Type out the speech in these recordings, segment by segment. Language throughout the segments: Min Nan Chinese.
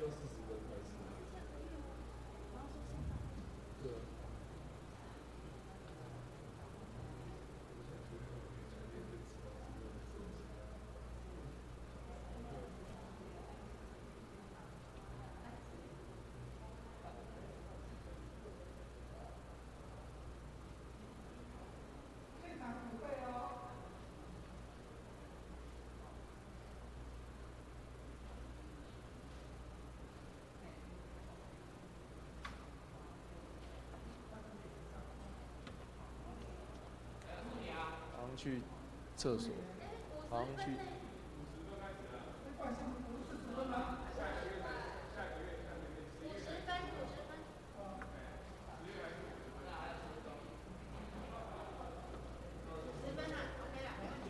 要40分开始。对啊。我现在决定我可以强烈坚持到这个设计。现场准备哦。好像去厕所，好像去。不是40分吗？ 50分，50分。50分啦，OK 啦，沒問題。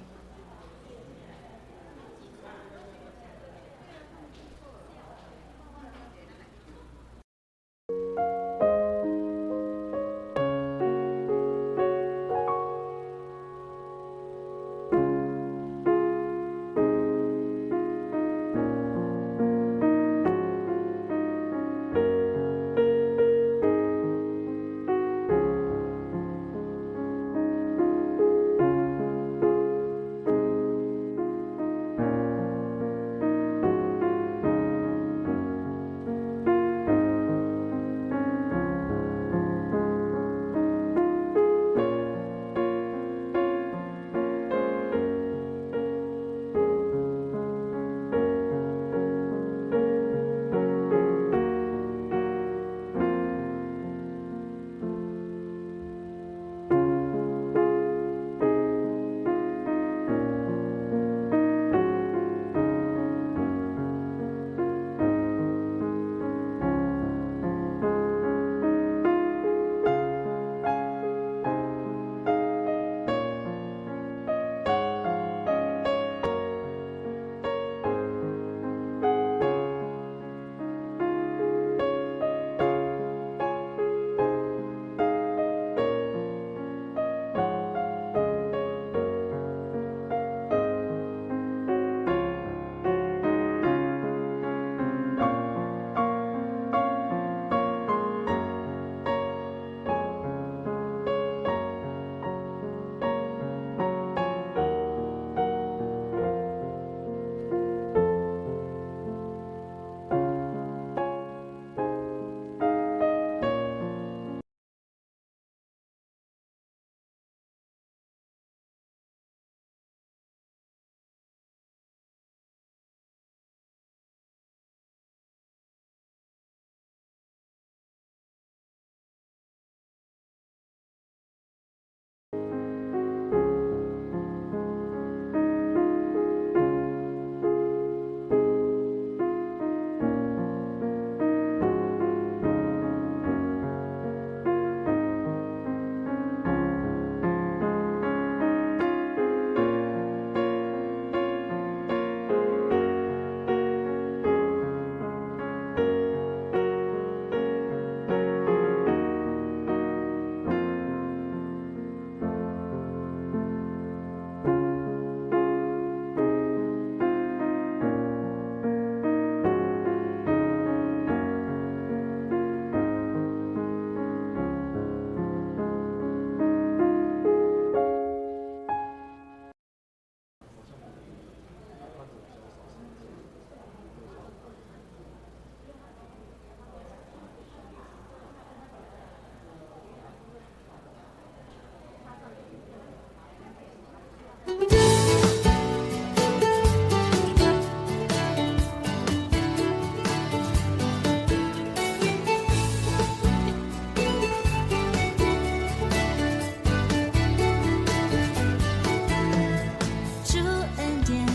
主恩典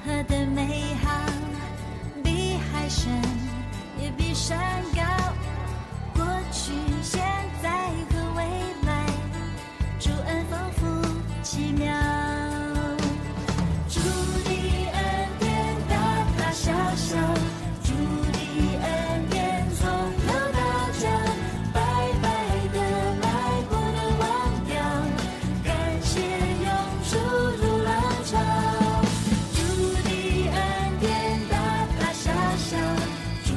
何等美好，比海深，也比山高。過去、現在和未來，主恩豐富奇妙。主的恩典大大小小，主的恩典從頭到腳，白白的來不能忘掉，感謝湧出如浪潮。主的恩典大大小小，主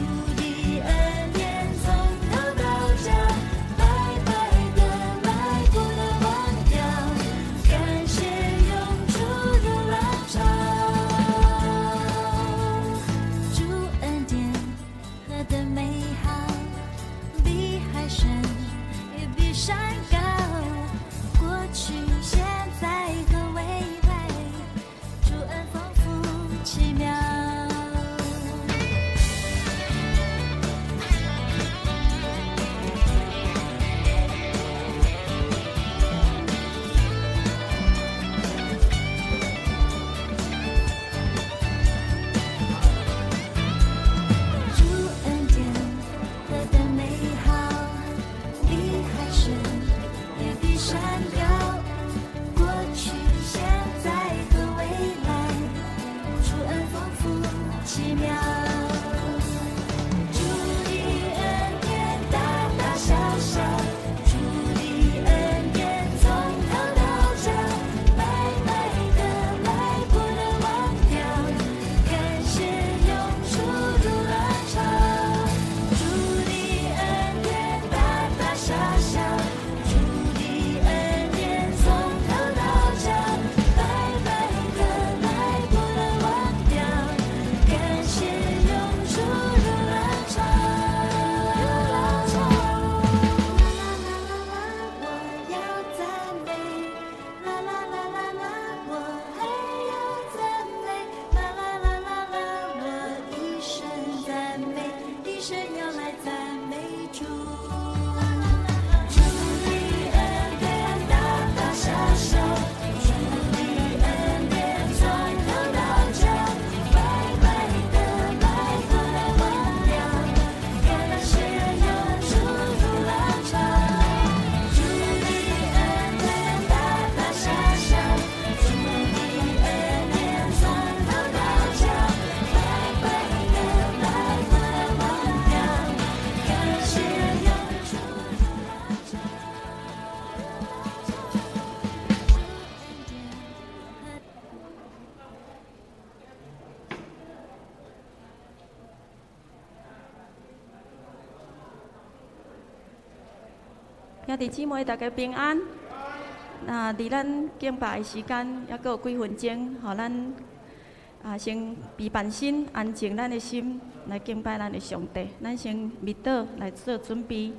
兄弟姊妹，大家平安。那佇咱敬拜的時間，猶閣有幾分鐘，予咱先備辦心、安靜咱的心，來敬拜咱的上帝。咱先默禱來做準備。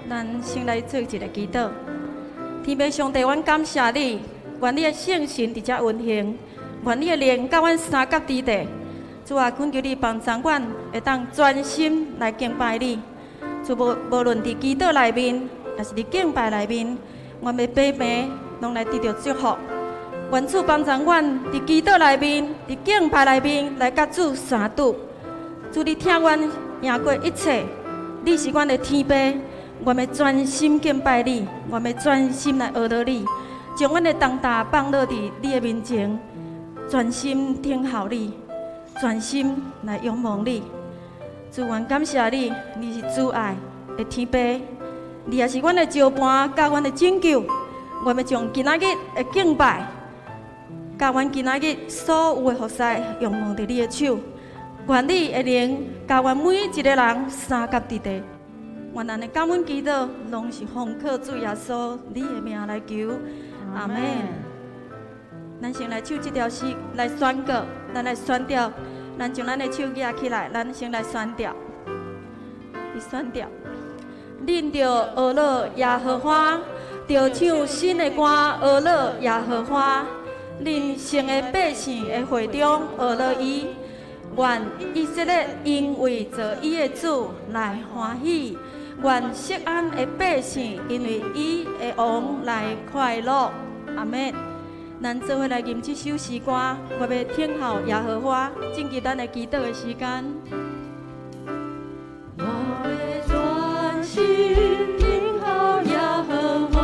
咱先來做一个祈禱。天父上帝，阮感謝你，願你的聖神佇遮運行，願你的靈佮阮相佮之地。主啊，懇求你幫助阮，會當專心來敬拜你。主無論佇祈禱內面，抑是佇敬拜內面，阮欲白白攏來得著祝福。願主幫助阮佇祈禱內面，佇敬拜內面來佮主相拄。主，你疼阮贏過一切，你是阮的天父。阮欲專心敬拜你，阮欲專心來學著你，將阮的重擔放落佇你的面前，專心等候你，專心來仰望你。主，阮感謝你，你是慈愛的天父，你也是阮的石盤，佮阮的拯救。阮欲將今仔日的敬拜，佮阮今仔日所有的服侍，仰望佇你的手。願你的靈，佮阮每一个人相佮佇地。願咱的感恩祈禱，攏是奉靠主耶穌你的名來求，阿們。咱先來唱這條詩來宣告，咱來宣調，咱將咱的手舉起來，咱先來宣調，宣調。恁著學樂耶和華，著唱新的歌，學樂耶和華。恁聖的百姓的會中學樂伊，願以色列因為做伊的主來歡喜。願錫安的百姓因為伊的王來快樂。阿們。咱做伙來吟這首詩歌，我欲等候耶和華，進入咱的祈禱的時間。我欲專心等候耶和華，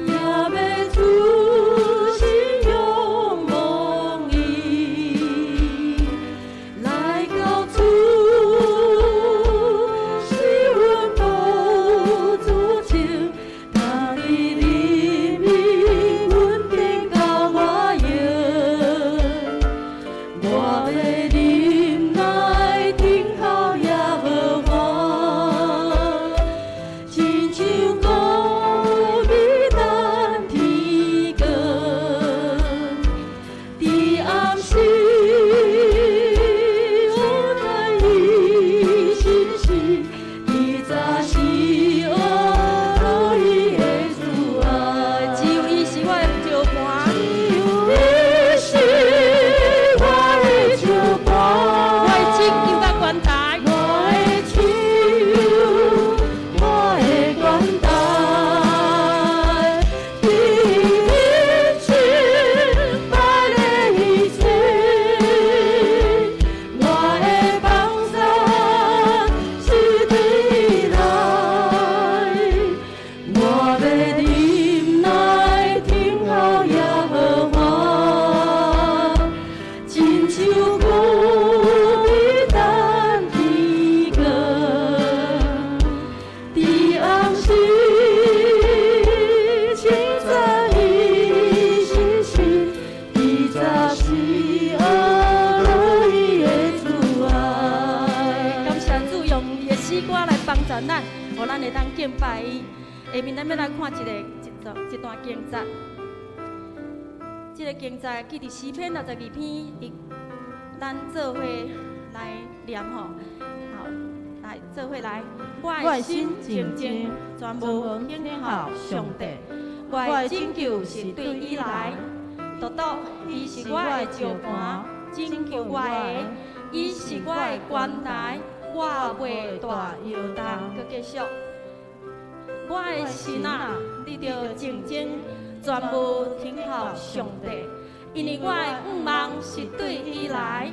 也欲專心仰望伊，來到主。我欲忍耐等候耶和華。咱，予咱會當敬拜伊。下面咱欲來看一個一段一段經節，這個經節記佇詩篇62篇，伊咱做伙來念吼，好，來做伙來。我的心靜靜，全無等候上帝，我的拯救是對伊來。獨獨伊是我的石盤，拯救我的，伊是我的關台，我袂大搖動。閣繼續，我的心啊，你著靜靜，全部等候上帝，因為我的向望是對伊來，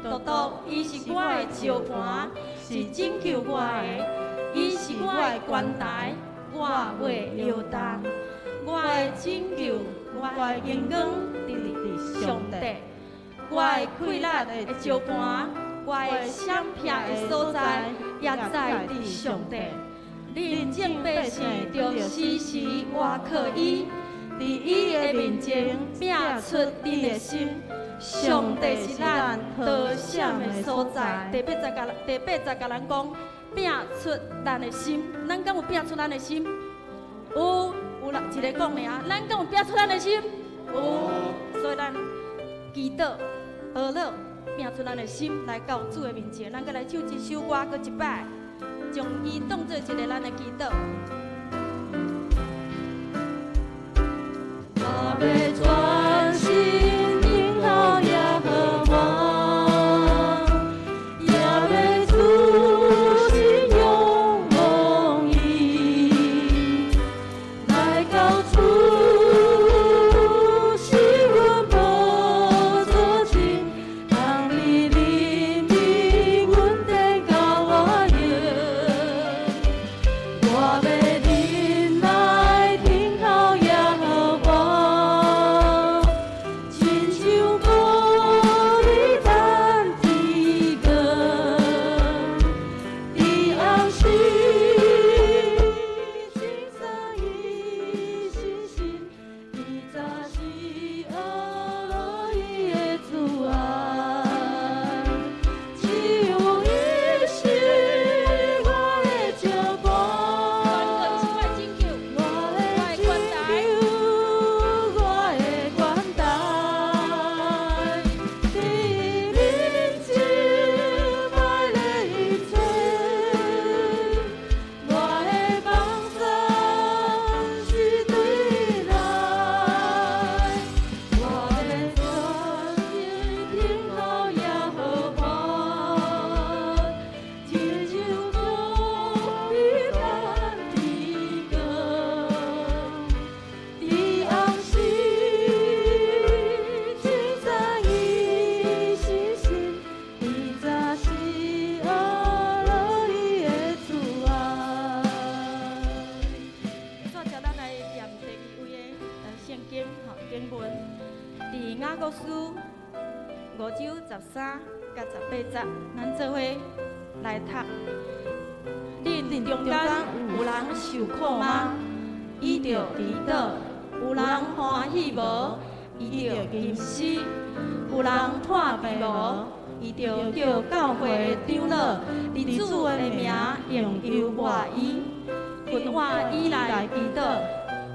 獨獨伊是我的石磐，是拯救我的，伊是我的關台，我袂搖動。我的拯救，我的榮光，佇佇上帝。我的氣力的石磐，我的閃避的所在，也在佇上帝。恁眾百姓著時時倚靠伊，佇伊的面前摒出恁的心。上帝是咱逃閃的所在。第八節共第八節共咱講，摒出咱的心，咱敢有摒出咱的心？有，有人一个講爾，咱敢有摒出咱的心？有，所以咱祈禱、學樂，摒出咱的心來到主的面前。咱閣來唱一首歌，閣一擺，將伊當做一个咱的祈禱。我欲專心等候耶和華，也欲注心仰望伊，來到主是阮寶座前，當你憐憫阮等到我用，我欲忍耐等候耶和華，親像高麗等天光，佇暗時清早伊信心，伊早是學落伊的慈愛，只有伊是我的石磐。伊是我的拯救，我的拯救，我的關台，佇伊面前擺咧一切，我的幫助是對伊來，我欲專心等候耶和華，親像高麗等天光，佇暗時清早伊信心，伊早是學落伊的慈愛。煞接咱來念第二位的聖經吼經文，佇雅各書五章十三佮十八節，咱做伙來讀。恁中間有人受苦嗎？伊著祈禱；有人歡喜無？伊著吟詩；有人破病無？伊著叫教會的長老佇主的名用油抹伊，分換伊來祈禱。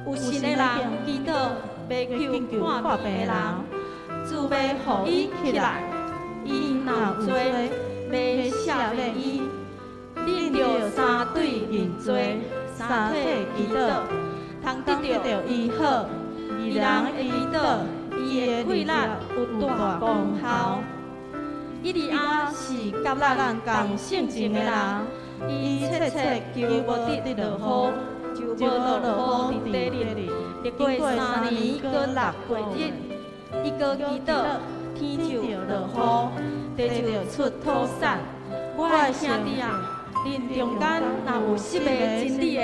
有信的人祈禱，欲救破病的人，主欲予伊起來。伊若有罪，欲赦免伊。恁著三對認罪，三體祈禱，通得著醫好。義人的祈禱，伊的氣力有大功效。以利亞是佮咱仝性情的人，伊切切求無得落雨，就無落雨佇地裡。歷過三年閣六個月，伊閣祈禱，天就落雨，地就出土產。我的兄弟啊，恁中間若有失迷真理的，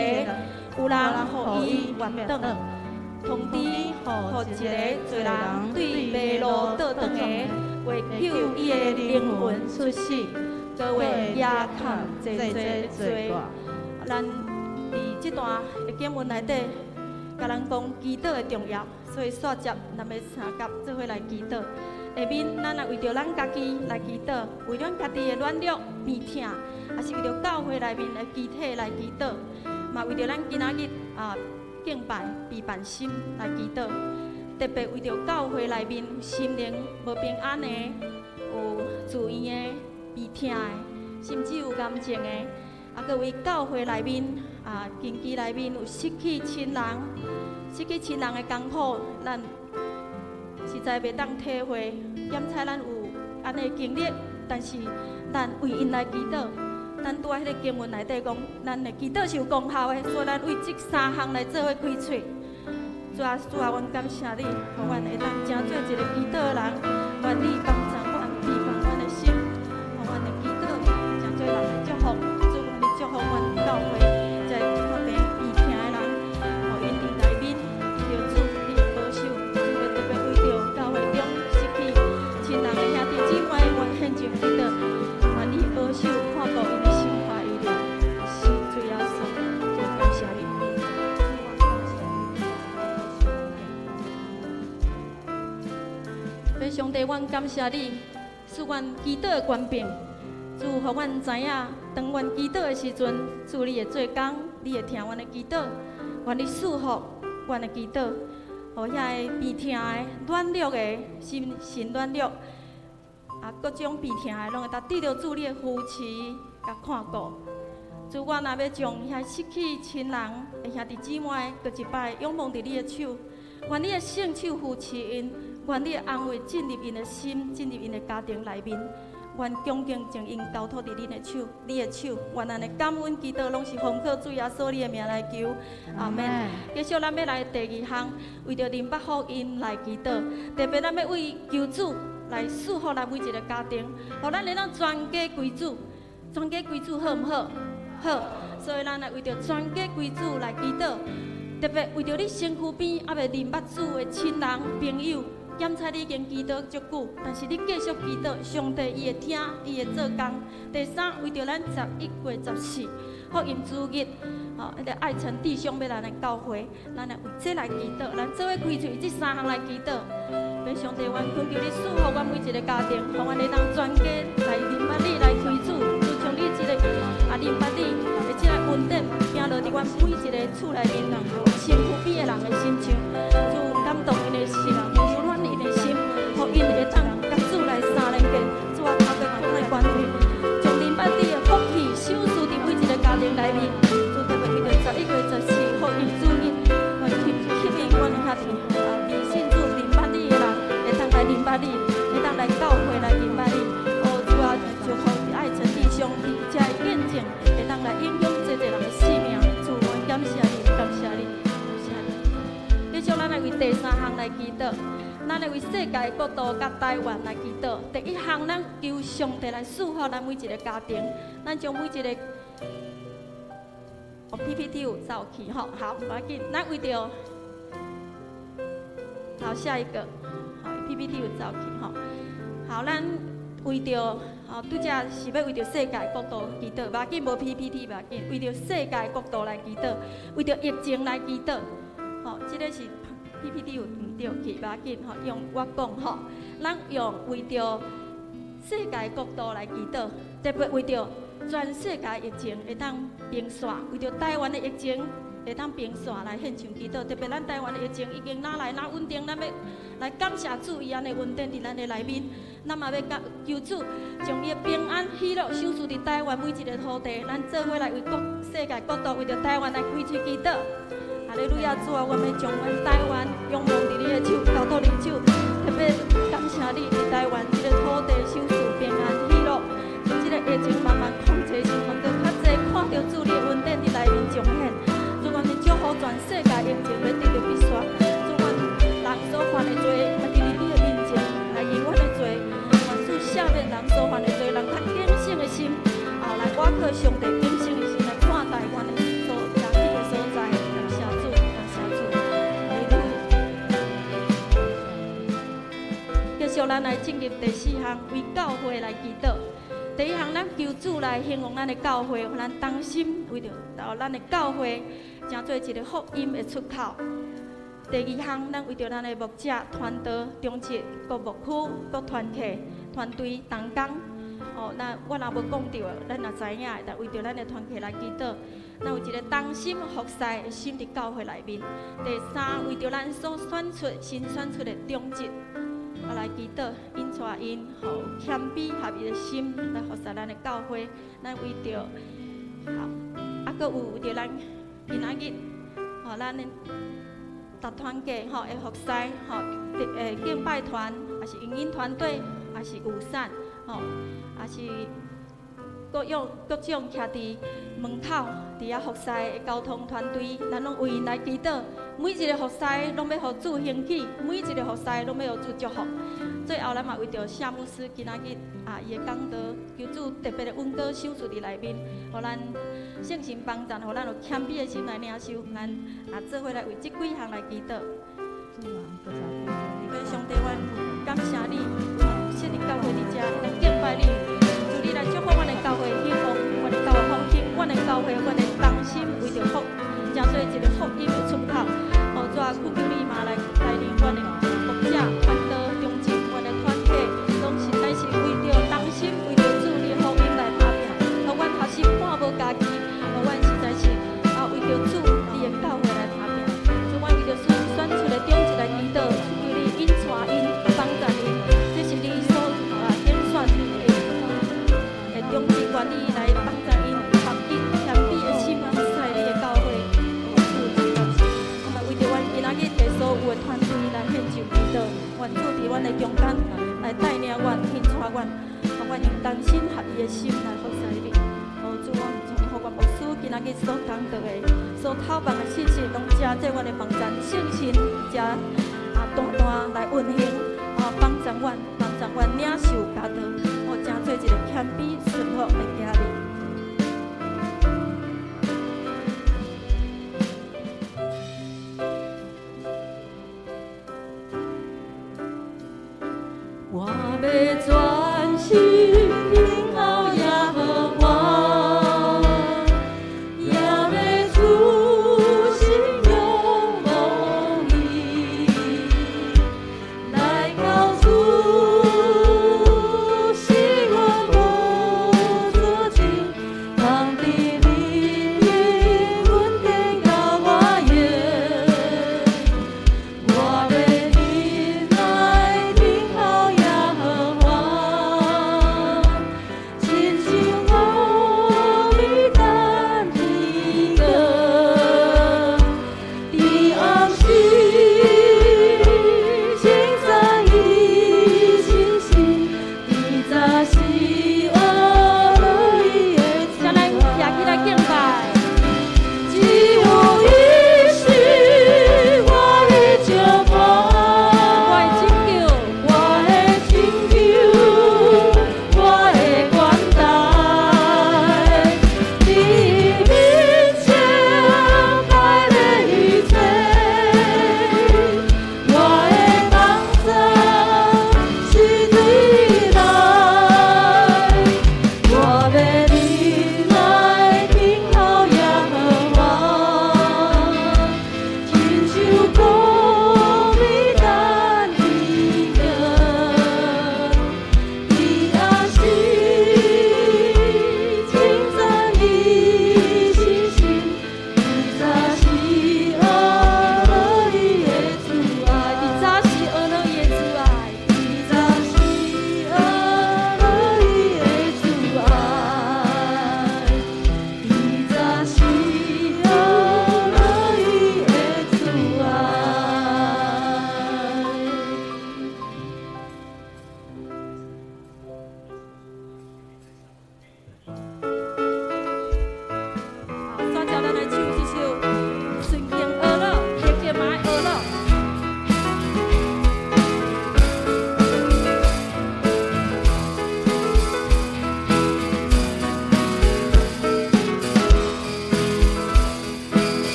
有人予伊回轉，通知予一个罪人對迷路倒轉的，為救伊的靈魂出死，閣會攑扛濟濟罪。咱佇這段的經文內底，共咱講祈禱的重要，所以煞接咱欲相佮做伙來祈禱。下面咱若為著咱家己來祈禱，為咱家己的軟弱、病痛，抑是為著教會內面的肢體來祈禱，嘛為著咱今仔日啊敬拜避辦心來祈禱。特別為著教會內面心靈無平安的、有住院的、病痛的，甚至有癌症的，啊，閣為教會內面啊近期內面有失去親人、失去親人的艱苦，咱實在袂當體會。檢查咱有按呢經歷，但是咱為𪜶來祈禱。咱拄仔彼个經文內底講，咱的祈禱是有功效的，所以咱為這三項來做伙開喙。主啊，主啊，阮感謝你，予阮會當成做一個祈禱的人，願你幫助阮，預防阮的心，予阮的祈禱成做人的祝福。主，願你祝福阮教會，這看病病疼的人，予𪜶佇內面得著主你的保守。主欲特別為著教會中失去親人的兄弟姊妹，阮獻上祈禱，願你保守看顧𪜶的心懷意念。是主耶穌，主感謝你。主，感謝你。上帝，阮感謝你，賜阮祈禱的權柄，主予阮知影，當阮祈禱的時陣，主你會做工，你會聽阮的祈禱，願你賜福阮的祈禱，予遐个病疼的、軟弱的心神軟弱，啊，各種病疼的，攏會當得著主你的扶持佮看顧。主，我若欲將遐失去親人的兄弟姊妹，閣一擺仰望佇你的手，願你的聖手扶持𪜶，願你的安慰進入𪜶的心，進入𪜶的家庭內面。願恭敬將𪜶交託佇你的手，你的手。願咱的感恩祈禱攏是奉靠主耶穌你的名來求，阿門。繼續咱欲來第二項，為著林北福音來祈禱，特別咱欲為求主來賜福咱每一個家庭，予咱會當全家歸主，全家歸主好毋好？好，所以咱來為著全家歸主來祈禱，特別為著你身軀邊猶未認捌主的親人朋友，檢查你已經祈禱足久，但是你繼續祈禱，上帝伊會聽，伊會做工。第三，為著咱11月14福音主日，吼，彼個愛城弟兄欲來咱教會，咱來為這來祈禱，咱做伙開喙這三項來祈禱。願上帝，阮懇求你賜福阮每一個家庭，予阮會當全家來認捌你，來歸主，就像你這個啊認捌你的這個恩典，行落佇阮每一個厝內面人身軀邊的人的身上，主感動𪜶的心，柔軟𪜶的心，予𪜶會當佮主來相連結，主啊，透過這的關係，將認捌你的福氣賞賜佇每一個家庭內面。主特別為著11月14福音主日，來吸引阮的兄弟啊，未信主認捌你的人，會當來認捌你，會當來教會來認捌你。哦，主啊，祝福愛城弟兄佇遮的見證，會當來影響濟濟人的生命。主，阮感謝你，感謝你，感謝你。繼續，咱來為第三項來祈禱，咱來為世界各地佮台灣來祈禱。第一項，咱求上帝來賜福咱每一個家庭，咱將每一個，哦 PPT 有走去吼，好，無要緊，咱為著，好下一個，好 PPT 有走去吼，好，咱為著，吼，拄才是欲為著世界各地祈禱，無要緊，無 PPT 無要緊，為著世界各地來祈禱，為著疫情來祈禱，吼，這个是 PPT 有毋對去，無要緊吼，用我講吼，咱用為著世界各地來祈禱，特別為著全世界疫情會當平煞，為著台灣的疫情會當平煞來獻上祈禱。特別咱台灣的疫情已經愈來愈穩定，咱欲來感謝主伊按呢恩典佇咱的內面。咱嘛欲感求主將伊的平安喜樂賞賜佇台灣每一个土地。咱做伙來為國世界各地為著台灣來開喙祈禱。哈利路亞，主啊，阮欲將阮台灣仰望佇你的手，交託你手。特別感謝你佇台灣這个土地賞賜平安喜樂，將這个疫情慢慢控制時，予閣較濟看著主你的恩典佇內面彰顯。主，阮欲祝福全世界疫情欲得著滅煞。主，阮人所犯的罪，欲佇你的面前來認阮的罪。願主赦免人所犯的罪，人較警醒的心，啊，來倚靠上帝警醒的心來看待阮的所行去的所在。感謝主，感謝主。哈利路亞。繼續，咱來進入第四項，為教會來祈禱。第一項，咱求主來興旺咱的教會，予咱同心為著咱的教會，成做一个福音的出口。第二項，咱為著咱的牧者、傳道、長執、各牧區、各團契、團隊同工。哦，那我若無講著，咱也知影，但為著咱的團契來祈禱，咱有一个同心服侍的心佇教會內面。第三，為著咱所選出、新選出的長執，啊來祈禱，𪜶帶𪜶予謙卑合一的心來服侍咱的教會。咱為著好，啊，閣有為著咱今仔日，吼，咱的逐團契吼的服侍吼，敬拜團，抑是影音團隊，抑是雨傘，吼，抑是各樣各種徛佇門口。佇遐服侍的交通團隊，咱攏為𪜶來祈禱。每一个服侍攏欲予主興起，每一个服侍攏欲予主祝福。最後，咱嘛為著謝牧師今仔日啊，伊的講道，求主特別的恩膏賞賜佇內面，予咱聖神幫贊，予咱有謙卑的心來領受。咱啊，做伙來為這幾項來祈禱。上帝，阮感謝你，設立教會佇遮，來敬拜你，求你來祝福阮的教會興旺，阮的教會復興，阮的教會，阮的同心為著福，成做一个福音的出口。哦，主啊，懇求你嘛來帶領阮的牧者、傳道、中正，阮的團體，攏實在是為著同心，為著主你的福音來打拼。予阮學習半無家己，予阮實在是啊為著主你的教會來打拼。主，阮為著選選出的長執來祈禱，求你引帶𪜶，幫助𪜶，這是你所啊揀選的長執，願你來幫助𪜶，合一謙卑的心服侍你的教會。我嘛為著阮今仔日佇所有的團隊來獻上祈禱，願主佇阮的中間來帶領阮、引帶阮，予阮用同心合意的心來服侍你。哦，主，我予阮牧師今仔日所講道的、所透放的信息，攏成做阮的網站聖神遮啊大大來運行，啊幫助阮，幫助阮領受教導，予成做一個謙卑順服的囝兒。我欲專心等候耶和華，也欲專心仰望伊，來到主，使我無做愁。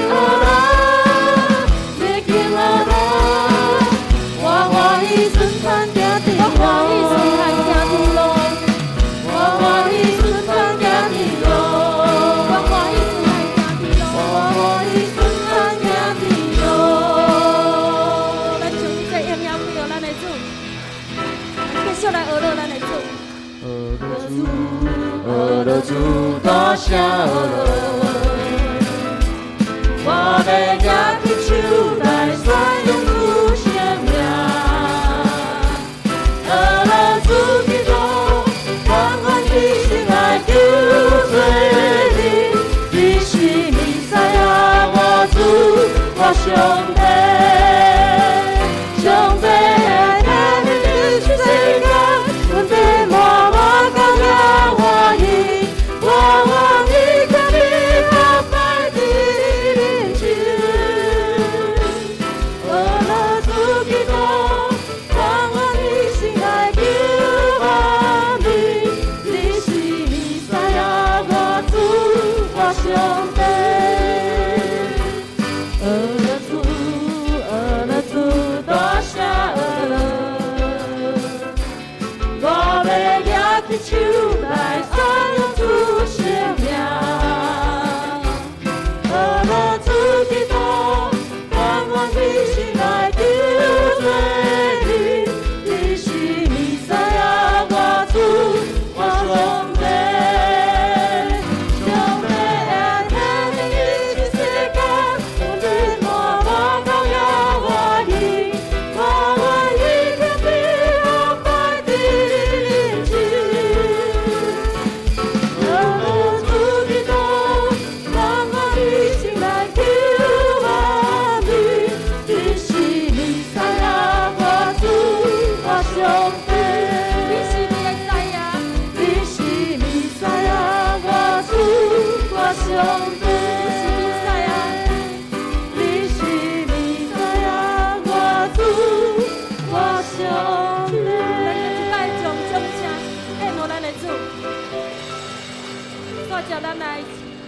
樂，欲敬樂樂，我歡喜順番行天我歡喜順番行天路，我歡喜順番行天路，我歡喜順番行天路。我歡喜順番行天路。咱將這榮耀歸予咱的主，繼續來學樂咱的主。學樂主，學樂主，大聲學樂。我欲舉起手來宣揚主聖名，學樂主基督，甘願犧牲來救罪人，你是彌賽亞，我主，我上帝，上帝的天出世間，阮欲滿滿感謝歡喜，我願意謙卑下拜佇你面前。學樂主基督，甘願犧牲來救萬民，你是彌賽亞，我主，我上帝。學樂主，學樂主，大聲學樂。我欲舉起手來宣揚主聖名。學樂主基督，甘願犧牲來救罪人，你是彌賽亞，我主，我上帝。上帝的天出世間，阮欲滿滿高耀歡喜，我願意謙卑下拜佇你面前。學樂主基督，甘願犧牲來救萬民，你是彌賽亞，我主，我上帝。你是彌賽亞，你是彌賽亞，我主，我上帝。你是彌賽亞，你是彌賽亞，我主，我上帝。咱閣一擺將掌聲獻予咱的主。帶著咱來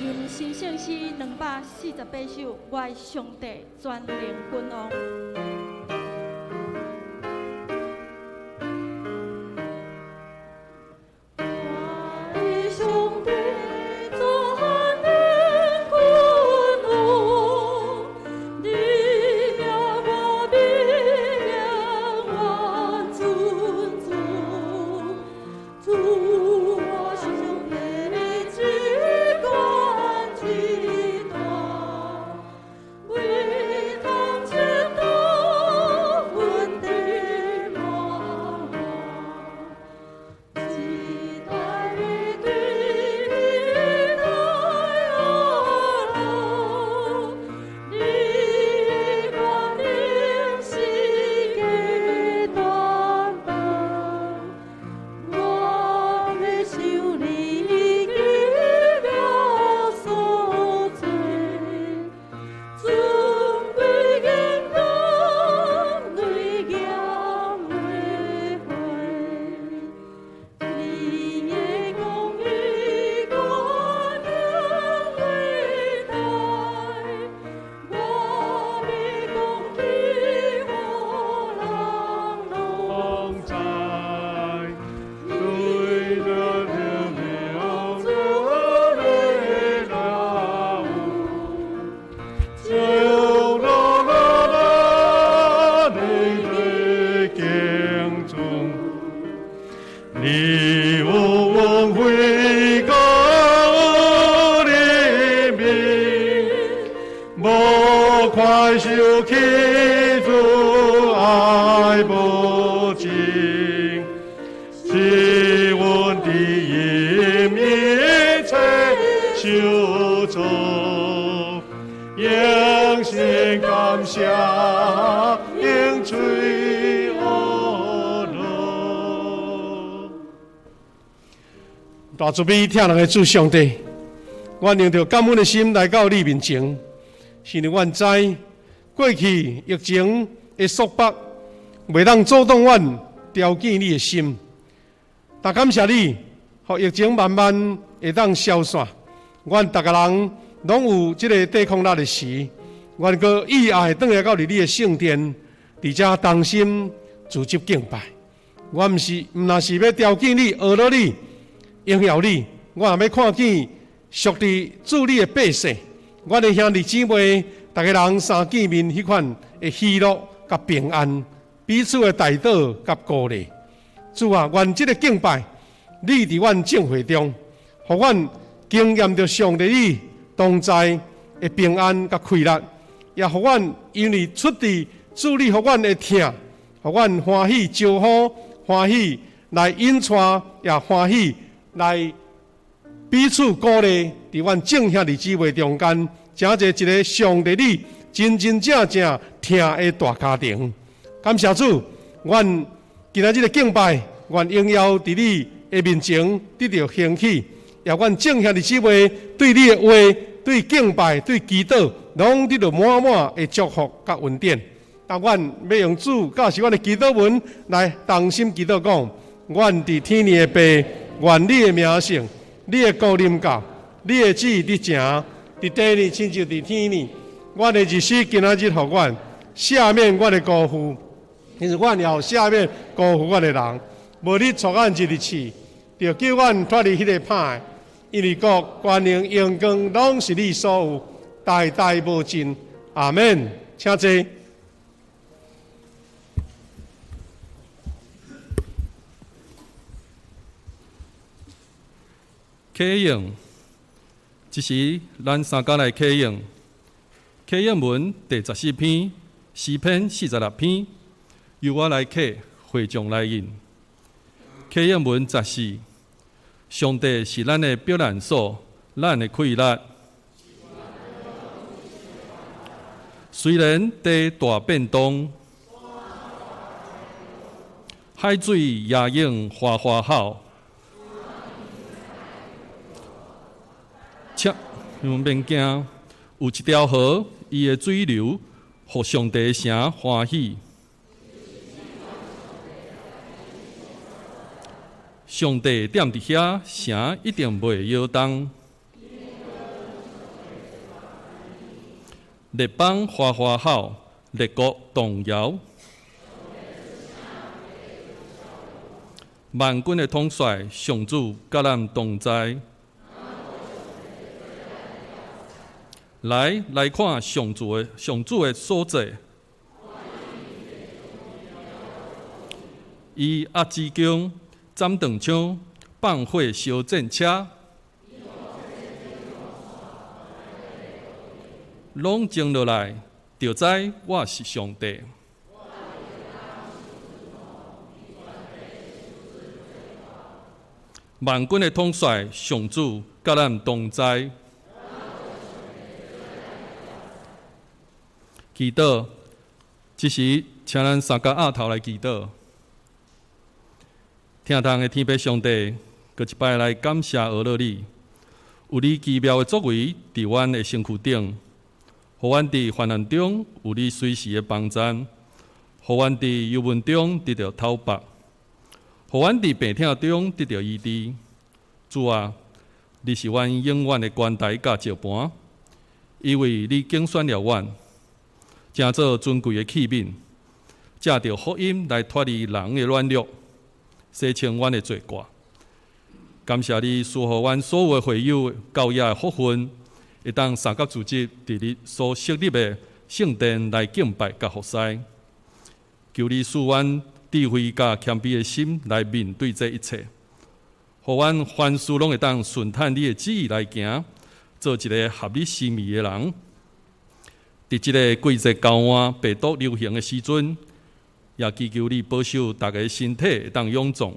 吟新聖詩248首，我的上帝全能君王。我的上帝全能君王，你名我美名万尊主，主我上帝你至高至大，威風千度阮的滿。一代對一代學樂，你權能世界傳播，我欲受你奇妙所作，尊貴榮光雷劍的花。你的公義權能偉大，我欲講起予人攏知，對着你主的就啦啦啦，你的敬重，你有光輝高的名，無快受起主愛無盡，是阮的因一切受造，用心感謝，用嘴學樂。大慈悲疼人的主上帝，阮用著感恩的心來到你面前，是因為阮知過去疫情的束縛，袂當阻擋阮朝見你的心。但感謝你，予疫情慢慢會當消散，阮逐个人攏有這个抵抗力的時，願閣意愛轉來到佇你的聖殿，佇遮同心組織敬拜。我毋是毋若是欲朝見你、呵咾你、榮耀你，我也欲看見屬佇主你的百姓，阮的兄弟姊妹，逐家人相見面彼款的喜樂佮平安，彼此的代禱佮鼓勵。主啊，願這个敬拜，你佇阮眾會中，予阮經驗著上帝你同在的平安佮快樂，也予阮因為出佇主你予阮的疼，予阮歡喜招呼，歡喜來引帶，也歡喜來彼此鼓勵，佇阮眾兄弟姊妹中間，成做一个上帝你真真正正疼的大家庭。感謝主，阮今仔日的敬拜，願榮耀佇你的面前得著興起，也阮眾兄弟姊妹對你的話、對敬拜、對祈禱，攏得著滿滿的祝福佮恩典。但阮欲用主教示阮的祈禱文來同心祈禱講：阮佇天的父，願你的名聖，你的國臨到，你的旨意得成，佇地裡親像佇天呢。阮的日食今仔日予阮，赦免阮的辜負，因為阮也有赦免辜負阮的人。無你帶阮入去試，著救阮脫離彼个歹的。因為國、權能、榮光，攏是你所有，代代無盡。阿們。請坐。啟應，這時咱三家來啟應。啟應文第十四篇，詩篇四十六篇，由我來啟，會眾來應。啟應文十四，上帝是咱的避難所，咱的氣力。雖然地大變動，海水也湧嘩嘩吼，請你們免驚，有一條河，伊的水流，予上帝的城歡喜。上帝踮佇遐，城一定袂搖動。列邦嘩嘩吼，列國動搖。萬軍的統帥上主佮咱同在。來來看上主的上主的所作。伊壓支弓，斬斷槍，放火燒戰車，攏靜落來，就知我是上帝。萬軍的統帥上主佮咱同在。祈禱，這時請咱三家額頭來祈禱。疼痛的天父上帝，閣一擺來感謝呵咾你，有你奇妙的作為佇阮的身軀頂，予阮佇患難中有你隨時的幫贊，予阮佇憂悶中得著透縛，予阮佇病痛中得著醫治。主啊，你是阮永遠的關台佮石盤，因為你揀選了阮，成做尊貴的器皿，藉著福音來脫離人的軟弱，洗清阮的罪過。感謝你賜予阮所有的會友教會的福分，會當三甲組織佇你所設立的聖殿來敬拜佮服侍。求你賜阮智慧佮謙卑的心來面對這一切，予阮凡事攏會當順趁你的旨意來行，做一个合你心意的人。佇這个季節交換、病毒流行的時陣，也祈求你保守逐家身體會當勇壯，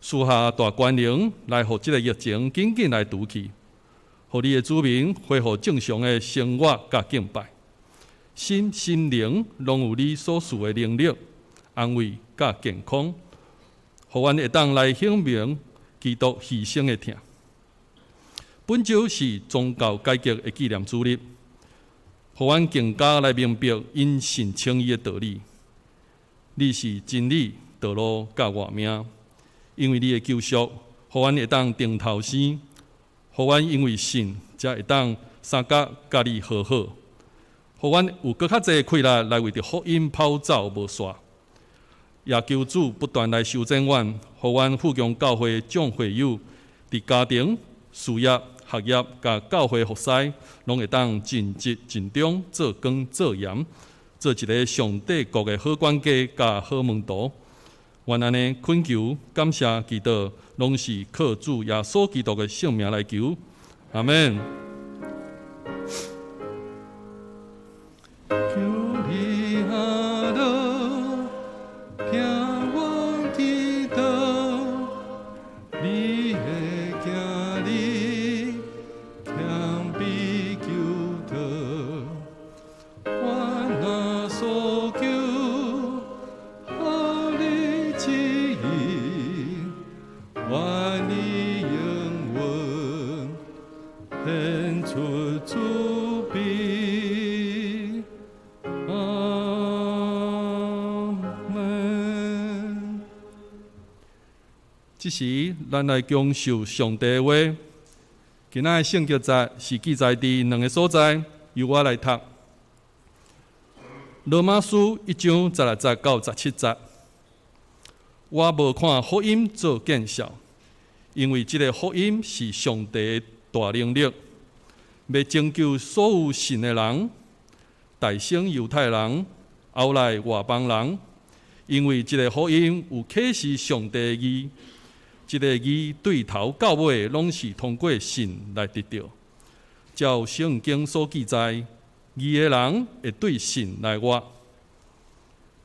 賜下大權能來予這个疫情緊緊來除去，予你的子民恢復正常的生活佮敬拜，身心靈攏有你所賜的能力、安慰佮健康，予阮會當來顯明基督犧牲的疼。本週是宗教改革的紀念主日，予阮更加來明白因信稱義的道理。你是真理、道路佮活命，因為你的救贖，予阮會當重頭生，予阮因為信，才會當相佮佮你和好，予阮有閣較濟氣力來為著福音跑走無煞。也求主不斷來修正阮，予阮富強教會眾會友佇家庭、事業、學業佮教會服侍，攏會當盡職盡忠，做光做鹽，做一个上帝國的好管家佮好門徒。阮按呢懇求、感謝、祈禱，攏是靠主耶穌基督的聖名來求。阿們。求你阿樂，聽阮祈禱，你的囝兒謙卑求禱，阮若所求，合你旨意，願你應允，顯出慈悲。阿們。這時，咱來享受上帝的話。今仔的聖經節是記載佇兩个所在，由我來讀。羅馬書一章十六節到十七節。我無看福音做見笑，因為這个福音是上帝的大能力，欲拯救所有信的人，大先猶太人，後來外邦人。因為這个福音有啟示上帝的義，這个義對頭到尾攏是通過信來得著。照聖經所記載，義的人會對信來活。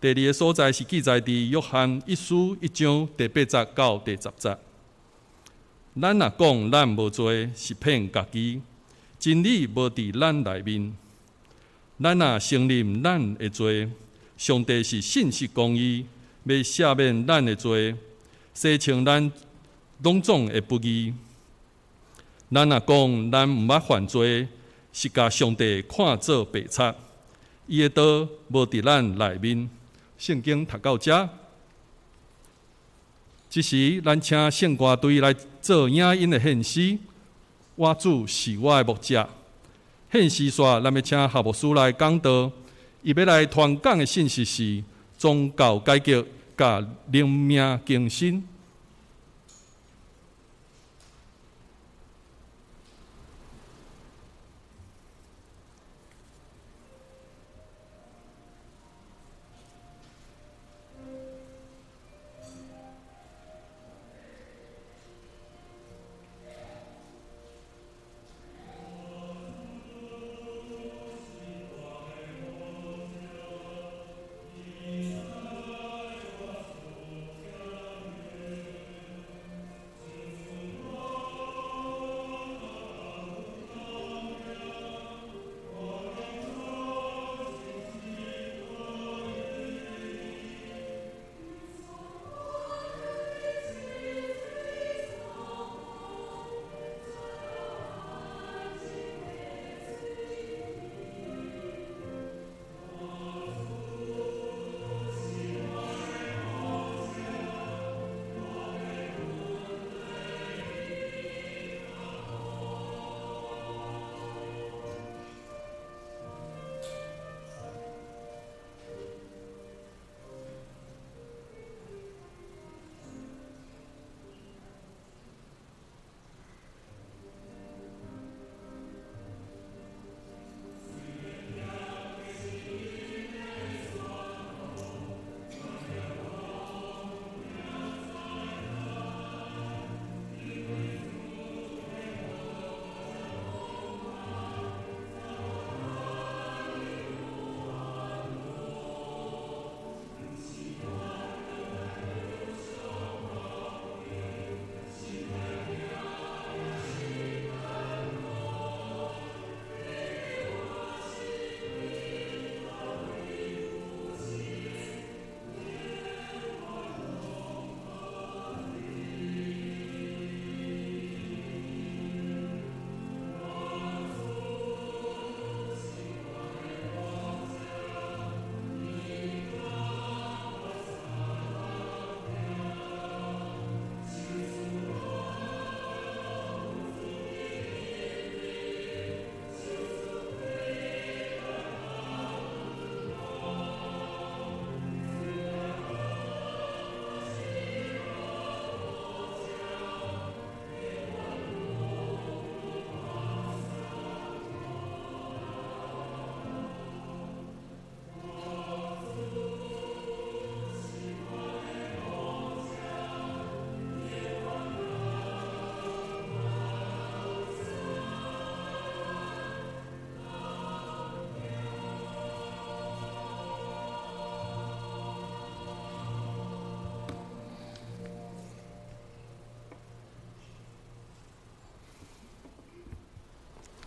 第二个所在是記載佇約翰一書一章第八節到第十節。咱若講咱無罪，是騙家己，真理無佇咱內面。咱若承認咱的罪，上帝是信實公義，欲赦免咱的罪，洗清咱攏總的不義。咱若講咱毋捌犯罪，是共上帝看做白賊，伊的道無佇咱內面。聖經讀到遮，這時咱請聖歌隊來做影音的獻詩。我主是我的牧者。獻詩煞，咱欲請夏牧師來講道。伊欲來傳講的信息是宗教改革佮靈命更新。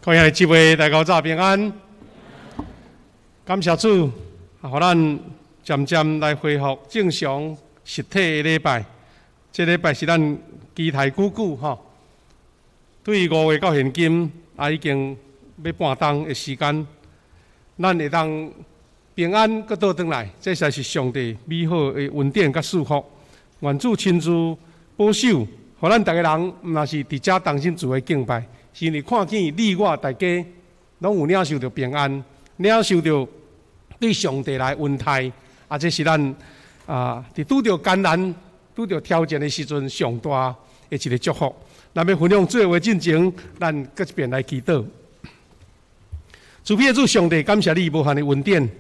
各位姊妹，大家早平安。感謝主，予咱漸漸來恢復正常實體的禮拜。這禮拜是咱期待久久吼。對5月到現今，也已經欲半冬的時間，咱會當平安閣倒轉來，這實在是上帝美好的恩典佮祝福。願主親自保守，予咱逐个人，毋但是佇遮同心聚會敬拜，是因為看見你我大家攏有領受著平安，領受著對上帝來恩待，啊，這是咱啊，佇拄著艱難、拄著挑戰的時陣，上大的一个祝福。咱欲分享主的話進前，咱閣一遍來祈禱。慈悲的主上帝，感謝你無限的恩典，予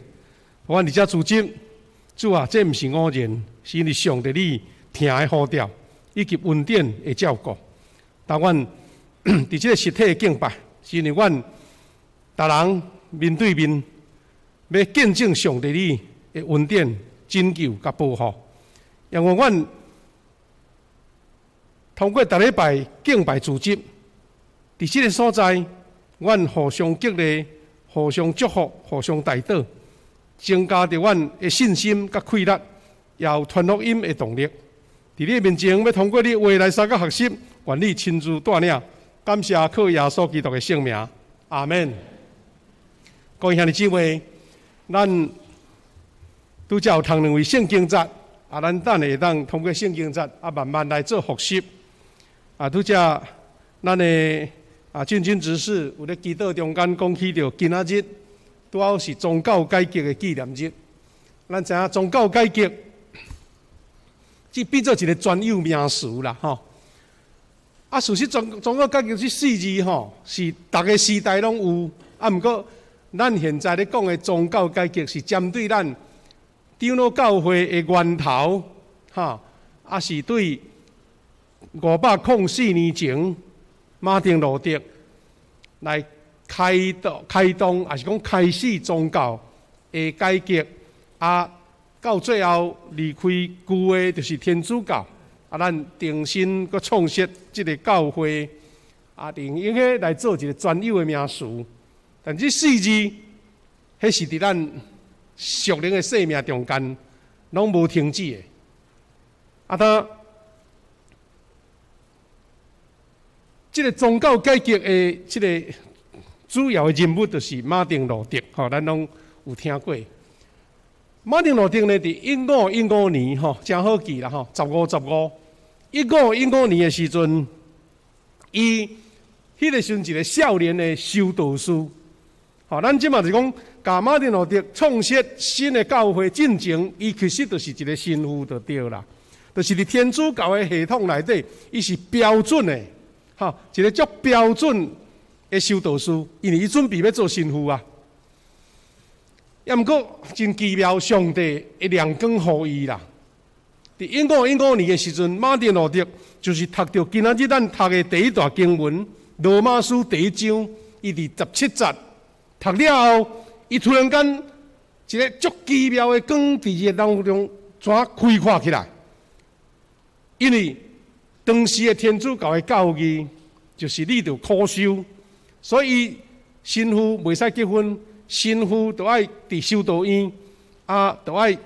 阮佇遮聚集。主啊，這毋是偶然，是因為上帝你疼的呼召，以及恩典的照顧。當阮佇這个實體的敬拜，是因為阮逐人面對面欲見證上帝你的恩典、拯救佮保護。因為阮通過逐禮拜敬拜聚集，佇這个所在，阮互相激勵、互相祝福、互相代禱，增加著阮的信心佮氣力，也有傳福音的動力。佇你面前，欲通過你話來相佮學習，願你親自帶領。感謝靠耶穌基督的聖名，阿門。各位兄弟姊妹，咱拄才有讀兩位聖經節，啊，咱等下會當通過聖經節啊，慢慢來做復習。啊，拄才咱的啊進軍執事有咧祈禱中間講起著今仔日拄好是宗教改革的紀念日。咱知影宗教改革，這變做一个專有名詞啦，吼。啊，事實宗教改革這四字吼，是逐个時代攏有。啊，毋過咱現在咧講的宗教改革是針對咱長老教會的源頭，哈，啊是對504年前馬丁路德來開動，抑是講開始宗教的改革，啊，到最後離開舊的，就是天主教，啊，咱重新閣創設這个教會，啊，用彼來做一个專有的名詞。但這四字，彼是佇咱屬靈的生命中間，攏無停止的。啊，當這个宗教改革的這个主要的人物，就是馬丁路德，吼，咱攏有聽過。馬丁路德呢，佇1515年，吼，誠好記啦，吼，十五十五，一五一五年的時陣，伊彼个時陣一个少年的修道士，吼，咱這馬就講，共馬丁路德創設新的教會進前，伊其實就是一個神父就對啦，就是佇天主教的系統內底，伊是標準的，吼，一个足標準的修道士，因為伊準備欲做神父啊。抑毋過真奇妙，上帝的亮光予伊啦。佇1515年的時陣，馬丁路德就是讀著今仔日咱讀的第一段經文《羅馬書》第一章，伊佇17節讀了後，伊突然間一个足奇妙的光佇伊的腦中怎開闊起來？因為當時的天主教的教義就是你著苦修，所以神父袂使結婚。神父著愛佇修道院，啊，著愛逐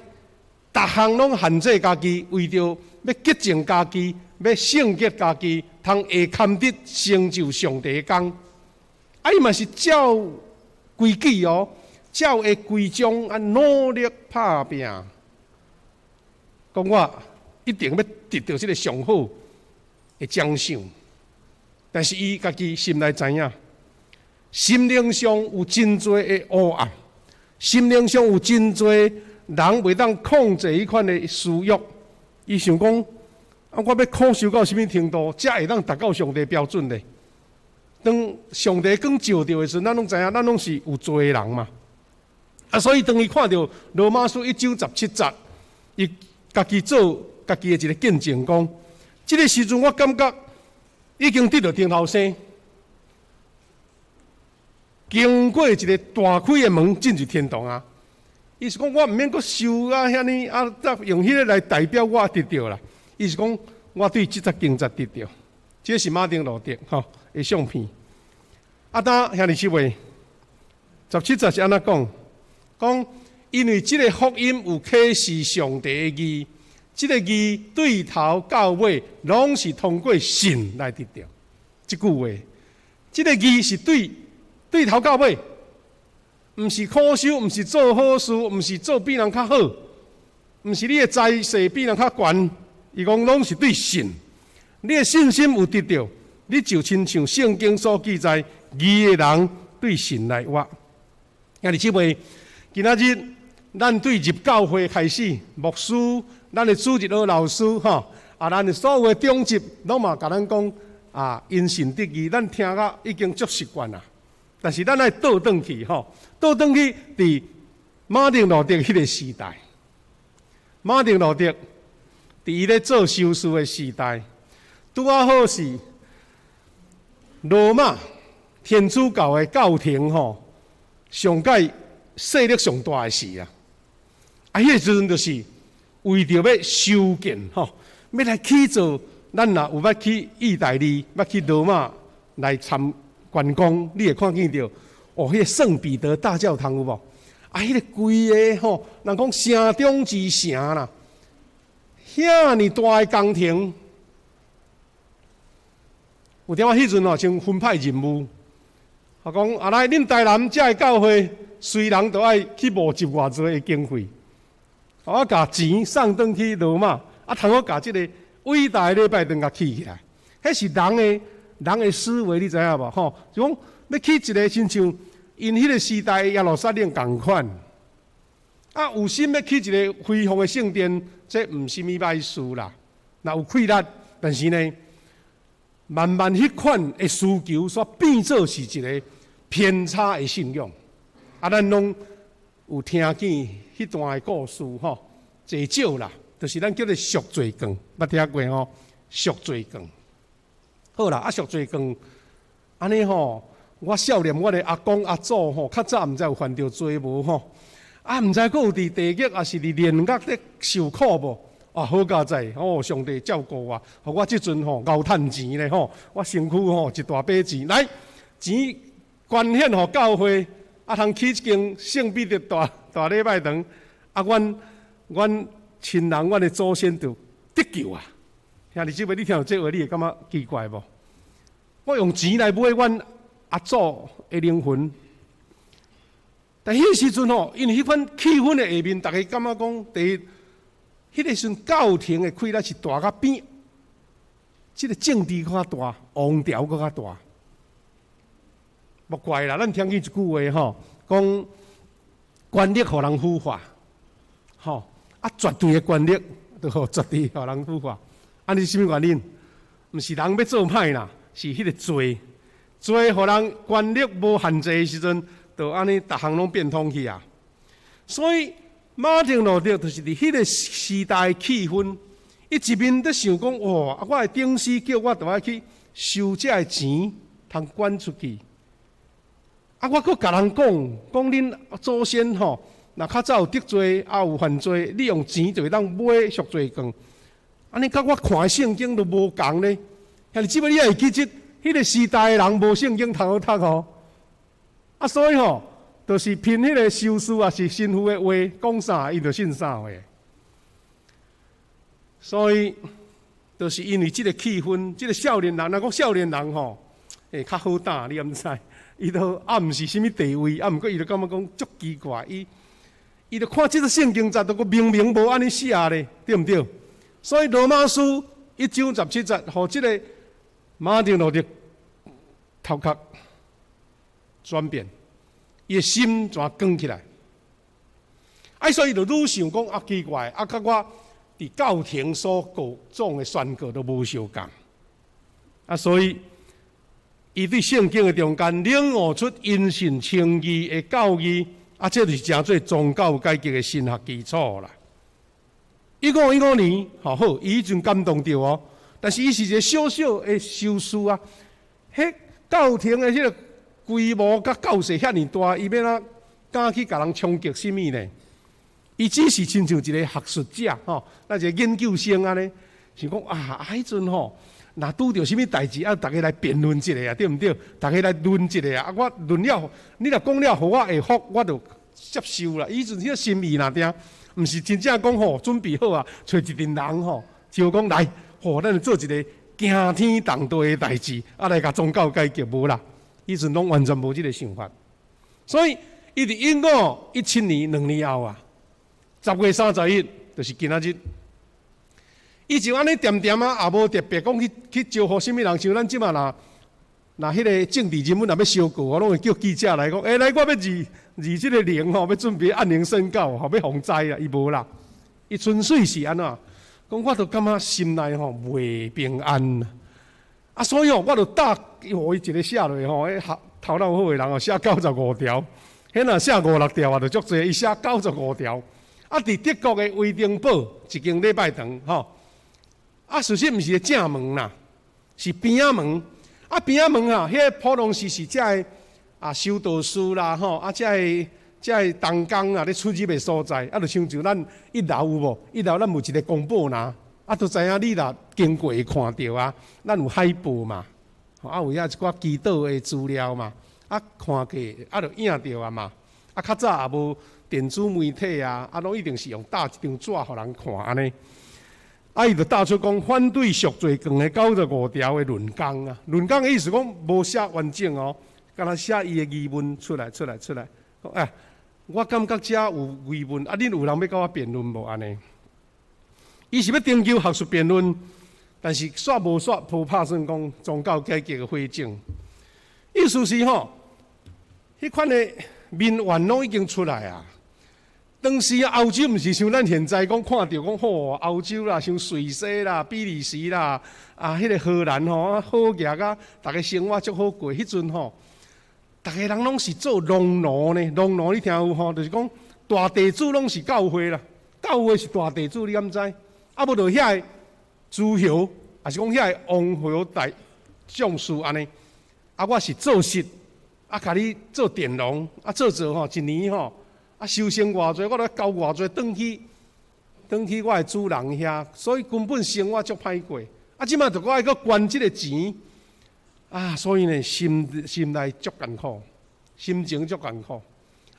項攏限制家己，為著欲潔淨家己，欲聖潔家己，通會堪得成就上帝的工。啊，伊嘛是照規矩哦，照伊規章啊，努力拍拚，講我一定欲得著這个上好的獎賞。但是伊家己心內知影，心靈上有真濟的黑暗，心靈上有真濟人袂當控制彼款的私欲。伊想講，啊，我欲苦修到啥物程度，才會當達到上帝標準呢？當上帝光照著的時陣，咱攏知影，咱攏是有罪的人嘛。啊，所以當伊看著羅馬書一章十七節，伊家己做家己的一个見證，講，這个時陣我感覺已經得著頂頭生。經過一个大開的門進入天堂啊！伊是講我毋免閣修啊遐爾啊，才用彼个來代表我得著啦。伊是講我對這節經節得著，這是馬丁路德吼的相片。啊，當兄弟姊妹，十七節是按怎講？講因為這个福音有啟示上帝的義，這个義對頭到尾攏是通過信來得著。這句話，這个義是對對頭到尾，毋是苦修，毋是做好事，毋是做比人較好，毋是你的財勢比人較懸。伊講攏是對信，你的信心有得著，你就親像聖經所記載，義的人對信來活。兄弟姊妹，今仔日咱對入教會開始，牧師、咱的主日學老師，吼，啊，咱的所有的長執，攏嘛共咱講啊，因信得義，咱聽甲已經足習慣啦。但是咱愛倒轉去，吼，倒轉去佇馬丁路德彼个時代，馬丁路德佇伊咧做修士的時代，拄仔好是羅馬天主教的教廷吼，上蓋勢力上大的時啊！啊，彼个時陣就是為著欲修建吼，欲來起造，咱若有捌去意大利，捌去羅馬來參觀光，你會看見著哦，彼个聖彼得大教堂有無？啊，彼个規个吼，人講城中之城啦，遐爾大的工程，有點仔彼陣吼，先分派任務，啊講啊來，恁台南遮的教會，隨人都愛去募集偌濟的經費，我共錢送轉去羅馬，啊，通好共這个偉大的禮拜堂共起起來。彼是人的思維，你知影無？吼，就講欲起一个親像𪜶彼个時代的耶路撒冷仝款，啊，有心欲起一个輝煌的聖殿，這毋是啥物歹事啦。若有氣力，但是呢，慢慢彼款的需求，煞變做是一个偏差的信仰。啊，咱攏有聽見彼段的故事吼，濟少啦，就是咱叫做贖罪券，捌聽過吼？贖罪券。好啦，啊贖罪券，按呢吼，我少年我的阿公阿祖吼，較早毋知有犯著罪無吼？啊，毋知閣有佇地獄，抑是佇煉獄咧受苦無？啊，好佳哉！哦，上帝照顧我，予我這陣吼𠢕趁錢咧吼，我身軀吼一大筆錢，來錢捐獻予教會，啊，通起一間聖彼得大大禮拜堂，啊，阮阮親人，阮的祖先就得救啊！兄弟姊妹，你聽著這話，你會感覺奇怪無？我用錢來買阮阿祖的靈魂，但彼時陣吼，因為彼款氣氛的下面，逐家感覺講，第一，彼个時陣教廷的氣力是大甲比這个政治閣較大，王朝閣較大。莫怪啦，咱聽見一句話吼，講權力予人腐化，吼啊，絕對的權力就予絕對予人腐化。按呢是啥物原因？毋是人欲做歹啦，是彼个罪，罪予人權力無限制的時陣，就按呢逐項攏變通去啊。所以馬丁路德就是佇彼个時代氣氛，伊一面佇想講，哇！啊，我的頂司叫我著愛去收這个錢，通捐出去。啊，我閣共人講，講恁祖先吼，若較早有得罪，啊有犯罪，你用錢就會當買贖罪券。按呢，佮我看的聖經都無仝咧。兄弟姊妹，你猶會記得，彼个時代的人無聖經通好讀吼。啊，所以吼，就是憑彼个修士抑是神父的話講啥，𪜶就信啥話。所以，就是因為這个氣氛，這个少年人，若講少年人吼，會較好膽，你敢知？伊都啊，毋是啥物地位，啊，毋過伊就感覺講足奇怪，伊伊就看這个聖經節，都閣明明無按呢寫咧，對毋對？所以羅馬書一章十七節，予這个馬丁路德頭殼轉變，伊的心怎光起來？啊，所以就愈想講啊奇怪，啊，佮我佇教廷所告狀的宣告都無相仝，啊，所以伊對聖經的中間領悟出因信稱義的教義，啊，這就是成做宗教改革的神學基礎啦。1515年，吼好，伊彼陣感動著哦，但是伊是一个小小的修士啊，彼教廷的彼个規模佮教勢遐爾大，伊欲按怎敢去共人衝擊啥物呢？伊只是親像一个學術者吼，那一个研究生按呢，想講啊，彼陣吼，若拄著啥物代誌，啊，逐家來辯論一下啊，對毋對？逐家來論一下啊，我論了，你若講了，予我會服，我就接受啦。伊陣彼個心意若定，毋是真正講吼，準備好啊，揣一陣人吼，就講來，吼，咱做一個驚天動地的代誌，啊，來共宗教改革無啦。彼陣攏完全無這個想法，所以伊佇1517年2年後啊，10月31，就是今仔日。伊就按呢恬恬啊，也無特別講去招呼啥物人，像咱這馬若若彼個政治人物若欲相告，我攏會叫記者來講，欸，來我欲認認這個靈吼，欲準備按靈宣告，吼，欲防災啦，伊無啦，伊純粹是按怎講，我都感覺心內吼袂平安，啊，所以吼，我就打予伊一個寫落吼，彼學頭腦好的人哦，寫95條，彼若寫五六條啊，就足濟，伊寫九十五條，啊，佇德國的威登堡一間禮拜堂吼。啊，事實毋是正門啦，是邊仔門。啊，邊仔門啊，彼個普通時是遮个啊修道士啦，吼，啊，遮个同工啊，咧出入的所在。啊，就親像咱一樓有無？一樓咱有一個公報吶，啊，都知影你若經過會看著啊。咱有海報嘛，啊，有遐一寡祈禱的資料嘛，啊，看過啊，就影著啊嘛。啊，較早也無電子媒體啊，啊，攏一定是用貼一張紙予人看按呢。啊！伊就貼出講反對贖罪券的九十五條的論綱啊，論綱的意思講無寫完整哦，敢若寫伊的疑問出來，出來，出來。講哎，我感覺遮有疑問，啊，恁有人欲佮我辯論無？按呢？伊是欲尋求學術辯論，但是煞無煞無拍算講宗教改革的火種。意思是吼，彼款的民怨攏已經出來啊。當時啊，歐洲毋是像咱現在講看著講吼，歐洲啦，像瑞士啦、比利時啦，啊，彼個荷蘭吼，好額啊，逐家生活足好過。彼陣吼，逐家人攏是做農奴呢，農奴你聽有吼？就是講大地主攏是教會啦，教會是大地主，你敢知？啊，無就遐个諸侯，抑是講遐个王侯大將士按呢？啊，我是做實，啊，共你做佃農，啊，做做吼，一年吼。啊，收成偌濟，我著交偌濟轉去，轉去我的主人遐，所以根本生活足歹過。啊，這馬就閣愛閣捐這个錢，啊，所以呢，心心內足艱苦，心情足艱苦。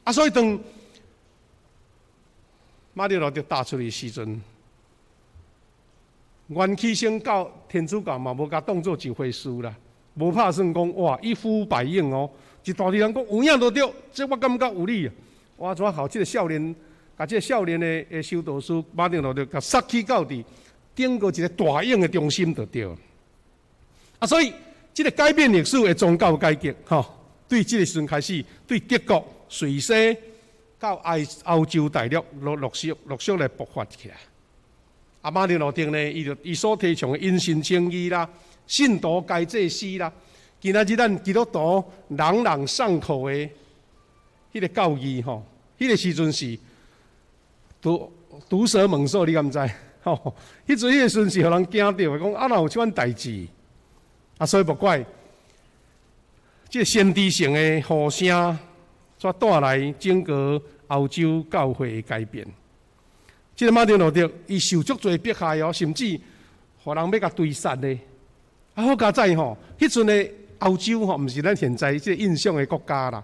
啊，所以當馬丁路德踏出去時陣，原起先教天主教嘛無共當做一回事啦，無拍算講哇一呼百應哦，一大堆人講有影就對，這我感覺有理啊。我怎予這个少年，共這个少年的修道士馬丁路德，共殺去到佇頂個一个大影的中心就對。啊，所以這个改變歷史的宗教改革，吼，對這个時陣開始，對德國、瑞士到埃歐洲大陸，陸陸續陸續來爆發起來。啊，馬丁路德呢，伊就伊所提倡的因信稱義啦，信徒皆祭司啦，今仔日咱基督徒朗朗上口的彼个教義吼。彼个時陣是毒毒蛇猛獸，你敢知？吼，彼陣彼个時陣是予人驚著的，講啊，哪有這款代誌？啊，所以莫怪這個先知性的呼聲，煞帶來整個歐洲教會的改變。這個馬丁路德，伊受足濟迫害哦，甚至予人欲共追殺的。啊，好佳哉吼，彼陣的歐洲吼，毋是咱現在這個印象的國家啦。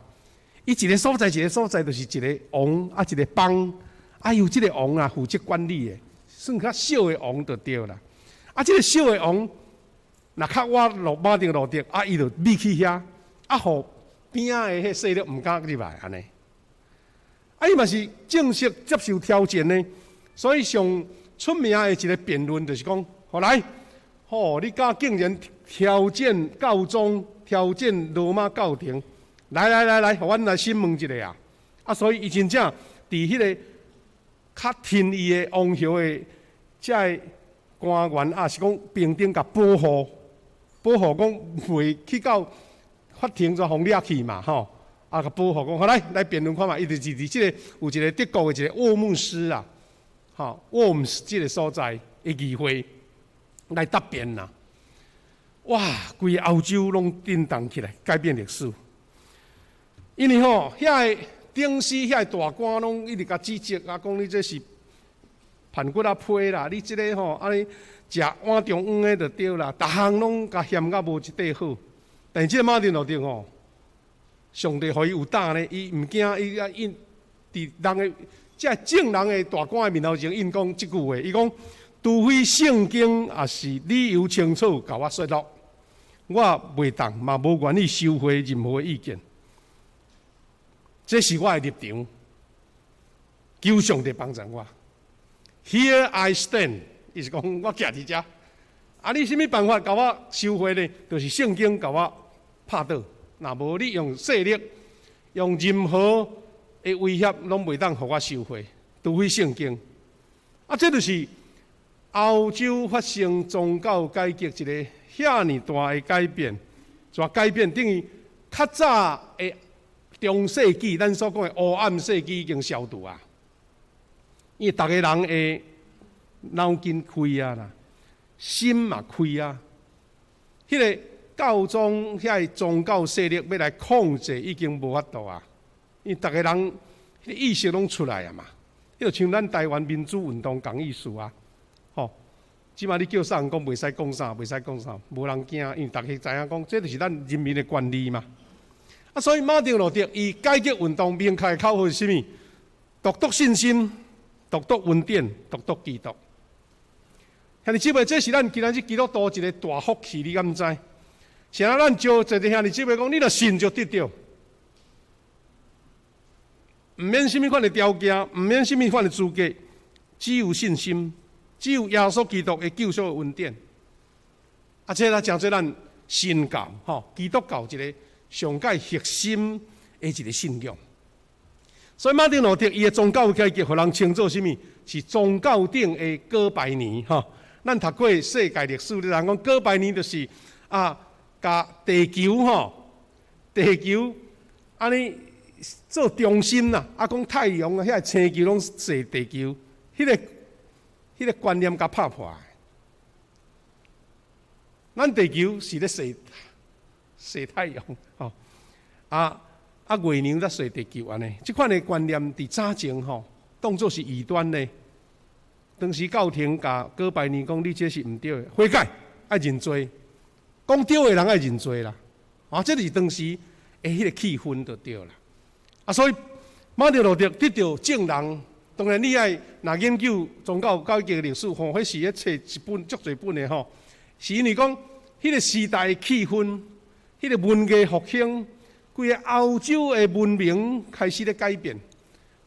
伊一个所在一个所在，就是一个王啊，一个邦啊，由這个王啊負責管理的，算較小的王就對啦。啊，這个小的王若較倚落馬丁路德，啊，伊就避去遐，啊，予邊仔的彼勢力毋敢入來按呢。啊，伊嘛是正式接受挑戰呢，所以上出名的一个辯論就是講，予來，吼，你敢竟然挑戰教宗，挑戰羅馬教廷？來來來來，予阮來審問一下啊！啊，所以伊真正佇彼个較親伊的王侯的遮个官員，抑是講平等共保護，保護講袂去到法庭就予掠去嘛，吼！啊，共保護講，好來來辯論看覓，伊就是佇這个有一個德國的一個沃姆斯啊，吼，沃姆斯這个所在的議會來答辯啦。哇，規个歐洲攏震動起來，改變歷史。因為吼，遐个頂司遐个大官攏一直共指責啊，講你這是叛骨仔批啦，你這个吼，按呢食碗中黃的就對啦，逐項攏共嫌甲無一塊好。但是這個馬丁路德吼，上帝予伊有膽呢，伊毋驚，伊啊應佇人的這眾人的大官的面頭前應講這句話，伊講：除非聖經抑是理由清楚，共我說服，我袂當嘛無願意收回任何意見。這是我的立場，求上帝幫助我。Here I stand，伊是講我徛佇遮。啊，你啥物辦法共我收回呢？就是聖經共我拍倒。若無你用勢力，用任何的威脅，攏袂當予我收回，除非聖經。啊，這就是歐洲發生宗教改革一個遐爾大的改變，怎改變等於較早的中世紀，咱所講的黑暗世紀已經消除啊。因為逐个人的腦筋開啊啦，心嘛開啊，彼個教宗遐个宗教勢力欲來控制已經無法度啊。因為逐个人彼個意識攏出來啊嘛，彼就像咱台灣民主運動仝意思啊，吼！這馬你叫啥人講袂使講啥，袂使講啥，無人驚，因為逐家知影講，這就是咱人民的權利嘛。啊，所以馬丁路德伊改革運動明確的口號是啥物？獨獨信心，獨獨恩典，獨獨基督。兄弟姊妹，這是咱今仔日基督徒一個大福氣，你敢知？是啊，咱招一個兄弟姊妹講，你若信就得著，毋免啥物款的條件，毋免啥物款的資格，只有信心，只有耶穌基督的救贖的恩典。啊，這才成做咱新教吼，基督教一個上蓋核心的一個信仰。所以馬丁路德伊的宗教改革，予人稱做啥物？是宗教頂的哥白尼吼。咱讀過世界歷史，你人講哥白尼就是啊，共地球吼，地球按呢做中心啦，啊講太陽啊，遐个星球攏踅地球，彼個觀念共拍破。咱地球是咧踅踅太陽吼，啊啊月娘才踅地球按呢，這款的觀念佇早前吼，當作是異端的。當時教廷共哥白尼講，你這是毋對的，悔改，愛認罪。講對的人愛認罪啦。啊，這就是當時的彼個氣氛就對啦。啊，所以馬丁路德得著眾人，當然你愛若研究宗教改革歷史吼，彼是咧冊一本足濟本的吼，是因為講彼個時代的氣氛，彼個文藝復興，規个歐洲的文明開始咧改變，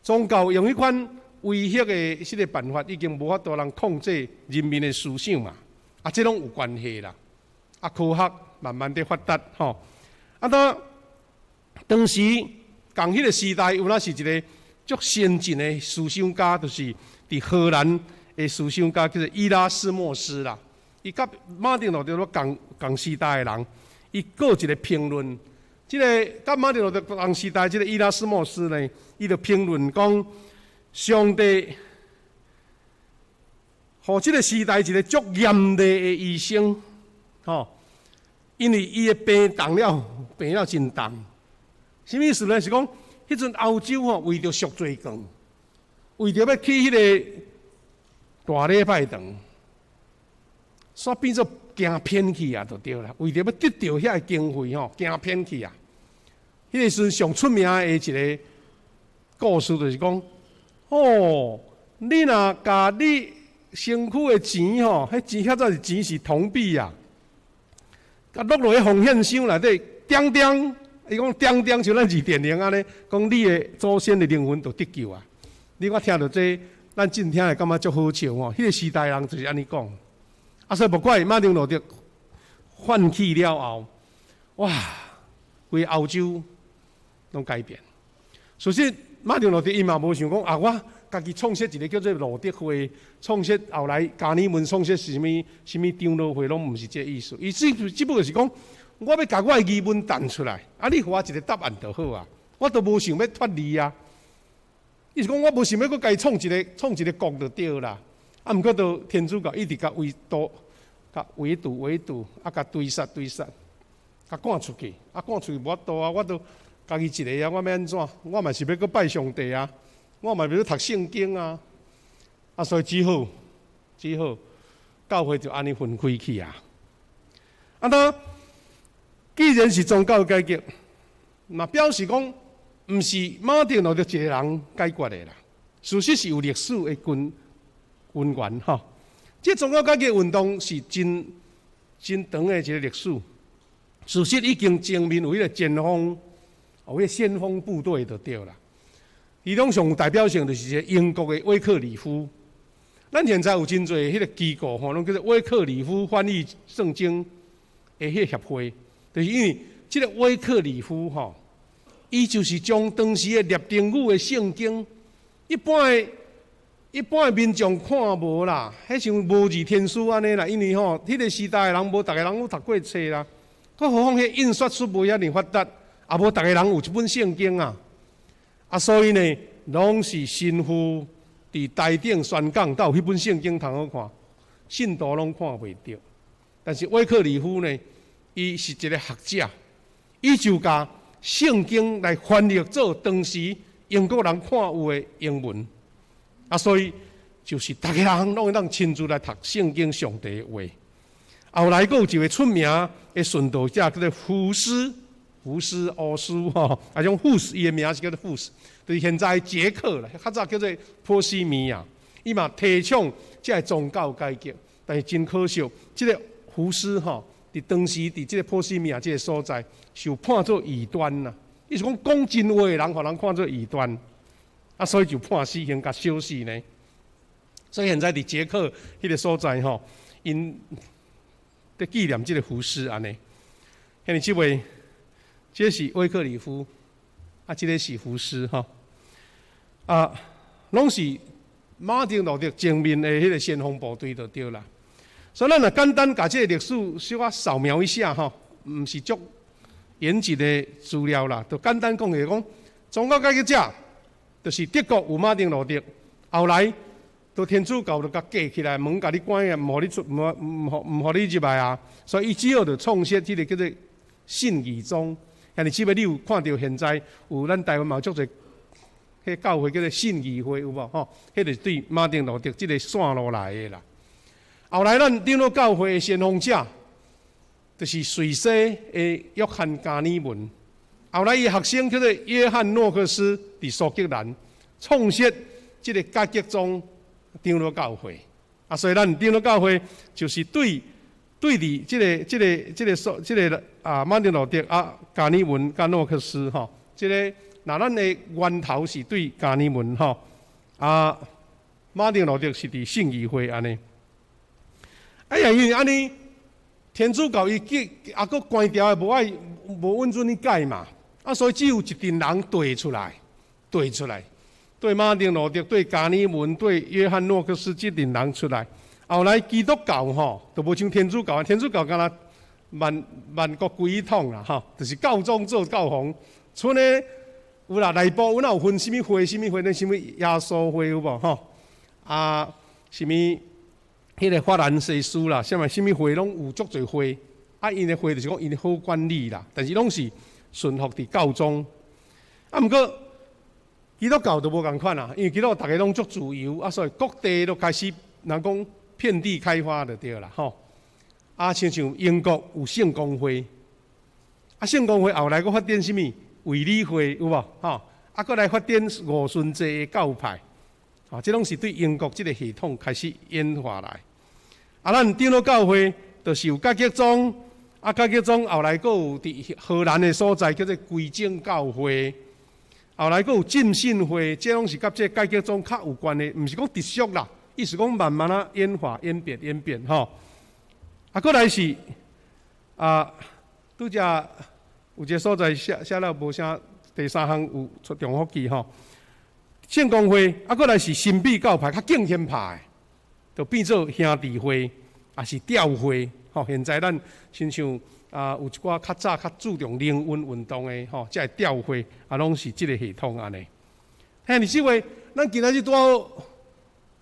宗教用彼款威嚇的這個辦法，已經無法度人控制人民的思想嘛。啊，這攏有關係啦。啊，科學慢慢佇發達吼。啊，當當時仝彼個時代，有哪是一個足先進的思想家，就是佇荷蘭的思想家，叫做伊拉斯莫斯啦。伊佮馬丁路德囉仝仝時代的人，伊閣有一個評論，這個佮馬丁路德仝時代，這個伊拉斯莫斯呢，伊就評論講，上帝予這個時代一個足嚴厲的醫生，吼，因為伊的病重了，病了真重。啥物意思呢？是講，彼陣歐洲吼，為著贖罪券，為著欲去彼個大禮拜堂，煞變做行騙去啊，就對啦。為著欲得著遐个經費吼，行騙去啊。彼個時陣上出名的一個故事，就是講，哦，你若共你身軀的錢吼，彼錢較早是錢是銅幣啊，共落落去奉獻箱內底，叮叮，伊講叮叮像咱2.0按呢，講你的祖先的靈魂就得救啊！你我聽著這，咱真聽會感覺足好笑吼。彼個時代人就是按呢講，啊，所以無怪馬丁路德奮起了後，哇，規歐洲攏改變。事實馬丁路德伊嘛無想講啊，我家己創設一個叫做路德會，創設後來加爾文創設啥物啥物長老會，攏毋是這個意思。伊只只不過是講，我欲共我的疑問彈出來，啊，你予我一個答案就好啊。我都無想欲脫離啊。伊是講我無想欲閣家己創一個國就對啦。啊，毋過都天主教一直共圍堵、共圍堵、圍堵，啊，共追殺、追殺，共趕出去，啊，趕出去無法度啊，我都家己一个啊，我欲按怎？我嘛是欲閣拜上帝啊，我嘛欲讀聖經啊，啊，所以只好只好教會就按呢分開去啊。啊，那既然是宗教改革，嘛表示講，毋是馬丁路德一個人解決的啦。事實是有歷史的根根源吼。這宗教改革運動是真真長的一個歷史。事實已經前面有彼個前鋒，有彼個先鋒部隊就對啦。其中上有代表性就是這個英國的威克里夫。咱現在有真濟彼個機構吼，攏叫做威克里夫翻譯聖經的彼個協會，就是因為這個威克里夫吼，伊就是將當時的拉丁語的聖經，一般的民眾看無啦，彼像無字天書按呢啦，因為吼，彼個時代的人無逐個人有讀過冊啦，閣何況彼印刷術無遐爾發達，也無逐個人有一本聖經啊，啊，所以呢，攏是神父佇台頂宣講，才有彼本聖經通好看，信徒攏看袂著。但是威克里夫呢，伊是一個學者，伊就共聖經來翻譯做當時英國人看有的英文，啊，所以就是逐個人攏會當親自來讀聖經上帝的話。後來閣有一個出名的殉道者，叫做胡斯，胡斯奧斯吼，啊，種胡斯，伊的名是叫做胡斯，就是現在捷克啦，較早叫做波西米亞，伊嘛提倡這个宗教改革，但是真可惜，這个胡斯吼，佇當時佇這个波西米亞這个所在，受判做異端啦。伊是講講真話的人，予人看做異端，啊，所以就判死刑，共燒死呢。所以現在佇捷克彼个所在吼，𪜶佇紀念這个胡斯按呢。兄弟姊妹，這是威克里夫，啊，這个是胡斯吼，啊，攏是馬丁路德前面的彼个先鋒部隊就對啦。所以咱若簡單共這个歷史小可掃描一下吼，毋是足嚴謹的資料啦，就簡單講一下講，宗教改革者就是德國有馬丁路德，後來都天主教就共隔起來，門共你關啊，毋予你出，毋予你入來啊，所以伊只好就創設這个叫做信義宗。兄弟姊妹，你有看著現在有咱台灣嘛有足濟彼教會叫做信義會有無吼？彼就是對馬丁路德這个線路來的啦。後來咱長老教會的先鋒者，就是瑞士的約翰加爾文。後來伊學生叫做約翰諾克斯，佇蘇格蘭創設這个改革宗長老教會。啊，所以咱長老教會就是對佇這个所這个啊馬丁路德啊加爾文佮諾克斯吼，這个若咱的源頭是對加爾文吼，啊馬丁路德是佇信義會按呢。哎呀，因為按呢，天主教伊結啊，閣關牢的無愛無允准你改嘛，啊，所以只有一陣人對出來，對出來，對馬丁路德、對加爾文、對約翰諾克斯這陣人出來。後來基督教吼，就無像天主教，天主教敢若萬萬國歸一統啦，吼，就是教宗做教皇。賰呢有啦，內部有哪有分啥物會、啥物會，那啥物耶穌會有無吼？啊，啥物？彼个法蘭西斯啦，啥物啥物會攏有足濟會，啊，𪜶的會就是講𪜶好管理啦，但是攏是順服佇教宗。啊，毋過基督教就無仝款啦，因為基督教逐个攏足自由，啊，所以各地都開始人講遍地開花就對啦，吼。啊，親像英國有聖公會，啊，聖公會後來閣發展啥物衛理會有無？吼，啊，閣來發展五旬節的教派，啊，這攏是對英國這个系統開始演化來。啊，咱長老教會就是有改革宗，啊，改革宗後來閣有佇荷蘭的所在叫做歸正教會，後來閣有浸信會，這攏是佮這改革宗較有關的，毋是講直屬啦，意思講慢慢仔演化、演變、演變吼。啊，閣來是啊，拄才有一个所在寫寫了無啥，第三項有出重複記吼。聖公會啊，閣來是神秘教派較敬虔派的。就變做兄弟會，也是教會。吼，現在咱親像啊，有一寡較早較注重靈恩運動的吼，這个教會啊，攏是這个系統按呢。兄弟姊妹，咱今仔日拄好，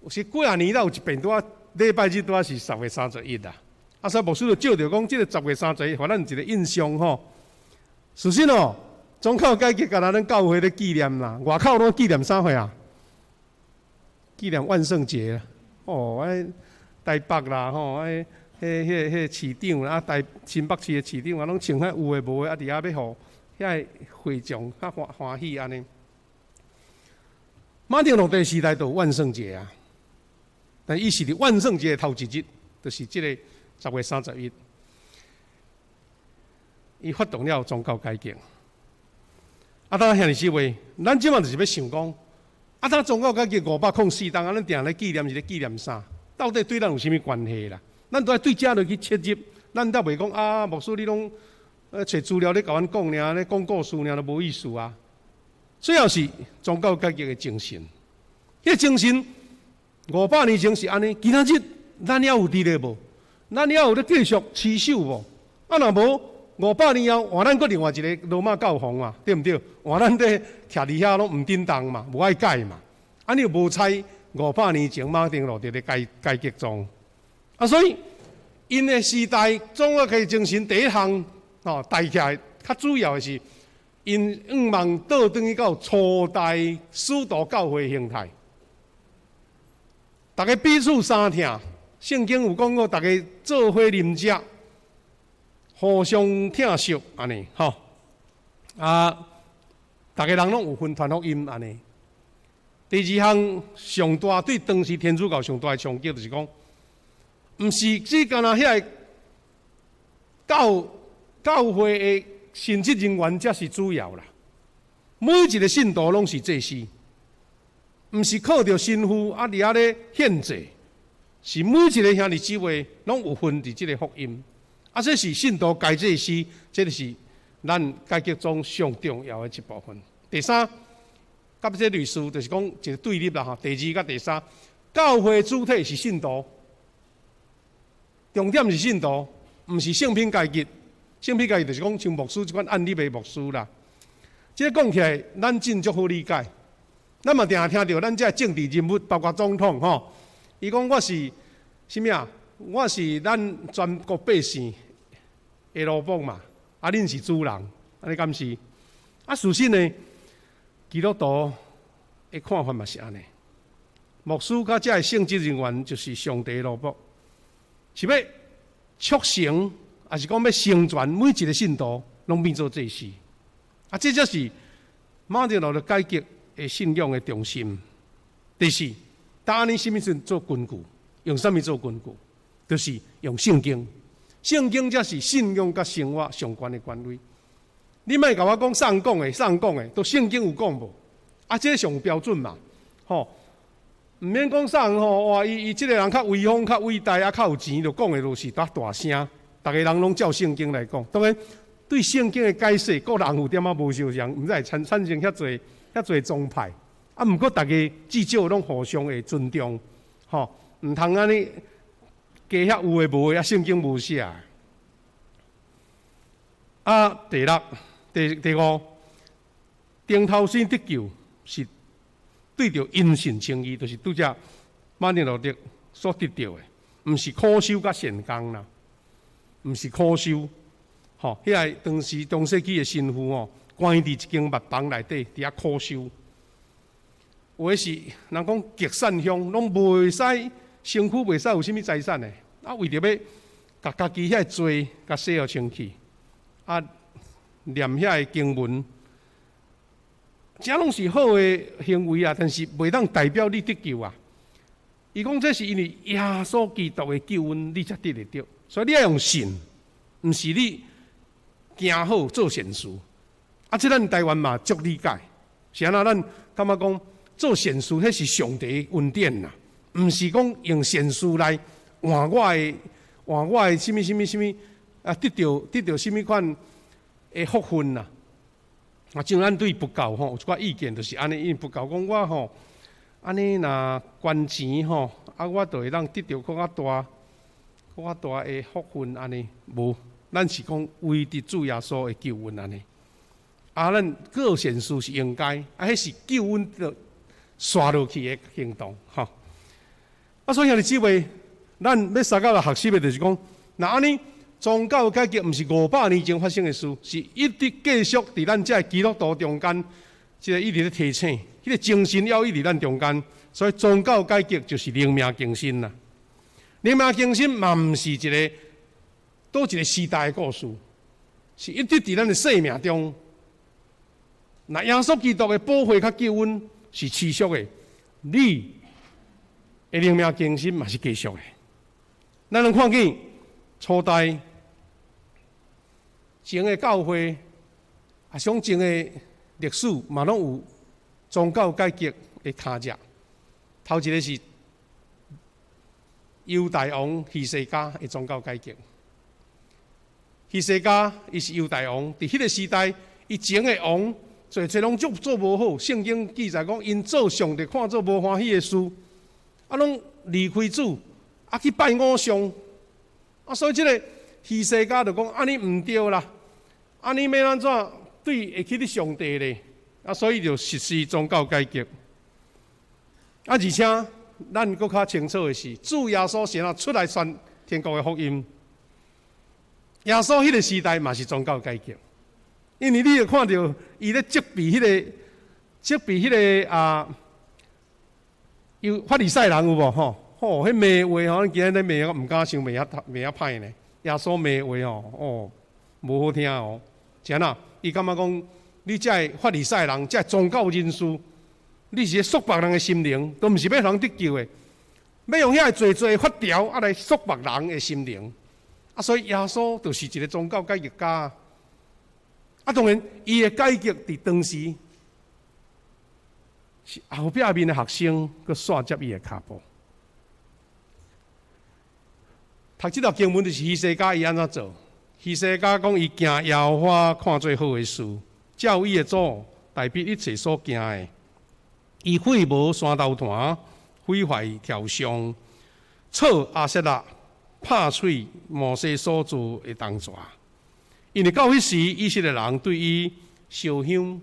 是幾仔年才有一遍拄仔禮拜日拄仔是10月31啦。啊，所以牧師就照著講，這个十月三十一，予咱一个印象吼。事實哦，宗教改革敢若咱教會咧紀念啦，外口攏紀念啥貨啊？紀念萬聖節。哦，安呢台北啦吼，迄、彼、彼、彼市長啊，台新北市的市長啊，攏穿遐有的無的，啊，佇遐欲予遐个會眾較歡歡喜按呢。馬丁路德時代就有萬聖節啊，但伊是佇萬聖節的頭一日，就是這个10月31，伊發動了宗教改革。啊，當兄弟姊妹，咱這馬就是欲想講，啊，當宗教改革504冬，啊，咱定咧紀念是咧紀念啥？到底對咱有啥物關係啦？咱都愛對這落去切入，咱才袂講啊，牧師你攏揣資料咧共阮講爾，咧講故事爾都無意思啊。主要是宗教改革的精神，彼個精神500年前是按呢，今仔日咱猶有佇咧無？咱猶有咧繼續持守無？啊，若無500年後換咱閣另外一个羅馬教皇嘛，對毋對？換咱佇徛佇遐攏毋振動嘛，無愛改嘛。按呢無彩五百年前馬丁路德咧改改革宗，啊，所以𪜶的時代宗教改革精神第一項吼帶起來，較主要的是。𪜶向望倒轉去到初代使徒教會形態，逐家彼此相疼，聖經有講過，逐家做伙啉食，互相疼惜，按呢吼。啊，逐家人攏有份傳福音，按呢。第二項上大對當時天主教上大的衝擊，就是講，毋是只干焦遐個教教會的神職人員才是主要啦，每一个信徒攏是祭司，毋是靠著神父啊佇遐咧獻祭，是每一个兄弟姊妹攏有份佇這个福音。啊，這是信徒皆祭司，這个是咱改革中上重要的一部分。第三，佮這類似，就是講一个對立啦吼。第二佮第三，教會主體是信徒，重點是信徒，毋是聖品階級。聖品階級就是講像牧師這款按立的牧師啦。這個講起來，咱真足好理解。咱嘛定定聽著咱這政治人物，包括總統吼，伊講我是啥物啊？我是咱全國百姓的奴僕嘛，啊，恁是主人，按呢敢是？啊，事實呢，基督徒的看法嘛是按呢。牧師佮這个聖職人員就是上帝的奴僕，是欲促成。抑是講欲成全每一个信徒，攏變做祭司。啊，這才是馬丁路德改革的信仰的中心。第四，當你啥物時陣做根據？用啥物做根據？就是用聖經。聖經才是信仰佮生活相關的權威。你莫共我講啥人講的，啥人講的，都聖經有講無？啊，這個上有標準嘛，吼。毋免講啥人吼，哇！伊伊這个人較威風、較偉大啊，較有錢，就講的就是較大聲。逐家人攏照聖經來講，當然對聖經的解釋，各人有點仔無相仝，毋知會產產生遐濟遐濟宗派。啊，毋過逐家至少攏互相會尊重，吼，毋通按呢加遐有的無的，啊，聖經無寫。啊，第六、第第五，頂頭先得救是對著因信稱義，就是拄才馬丁路德所得著的，毋是苦修佮善工啦。毋是苦修，吼！彼个當時中世紀的神父吼，關佇一間密房內底，佇遐苦修。有的是人講極散鄉，攏袂使身軀袂使有啥物財產的，啊，為著欲共家己遐个罪共洗予清氣，啊，念遐个經文，這攏是好的行為啊，但是袂當代表你得救啊。伊講這是因為耶穌基督的救恩，你才得會著。所以你愛用信，毋是你行好做善事。啊，這咱台灣嘛足理解，是按怎？咱感覺講做善事，彼是上帝的恩典啦，毋是講用善事來換我的換我的啥物啥物啥物啊，得著得著啥物款的福分啦。啊，像咱對佛教吼有一寡意見，就是按呢，因為佛教講我吼按呢若捐錢吼，啊，我就會當得著閣較大。閣較大的福分按呢，無，咱是講為著主耶穌的救恩按呢。啊，咱做善事是應該，啊，彼是救恩著刷落去的行動，吼。啊，所以兄弟姊妹，咱欲相佮來學習的，就是講，若按呢宗教改革毋是500年前發生的事，是一直繼續佇咱這个基督徒中間，這个一直咧提醒，彼個精神猶一直佇咱中間，所以宗教改革就是靈命更新啦。靈命更新嘛，毋是一个佗一个時代的故事，是一直佇咱的生命中。若耶穌基督的寶血佮救恩是持續的，你的靈命更新嘛是繼續的。咱攏看見初代前的教會，啊，上前的歷史嘛，攏有宗教改革的跤跡。頭一个是猶大王希西家的宗教改革。希西家伊是猶大王，佇彼个時代，伊前的王濟濟攏做做無好。聖經記載講，𪜶做上帝看做無歡喜的事，啊，攏離開主，啊去拜偶像，啊，所以這个希西家就講，按呢毋對啦，按呢欲按怎對會起佇上帝咧？啊，所以就實施宗教改革。啊，而且咱閣較清楚的是，主耶穌是按怎出來傳天國的福音。耶穌彼个時代嘛是宗教改革，因為你會看著伊咧責備彼個責備彼個啊，有法利賽人有無吼？吼，彼罵話吼，今日咧罵我毋敢想罵遐罵遐歹呢。耶穌罵話吼，哦，無好聽哦。是按怎？伊感覺講，你這个法利賽人，這个宗教人士，你是咧束縛人的心靈，都毋是欲予人得救的，欲用遐个濟濟法條啊來束縛人的心靈。啊，所以耶穌就是一個宗教改革家。啊，當然，伊的改革佇當時是後壁面的學生閣煞接伊的跤步。讀這段經文就是希西家伊按怎做？希西家講伊行耶和華看做好的事，照伊的祖大衛一切所行的。伊廢無山頭壇，毀壞柱像，錯亞舍拉，拍碎摩西所做的銅蛇。因為到彼時，以色列人對伊燒香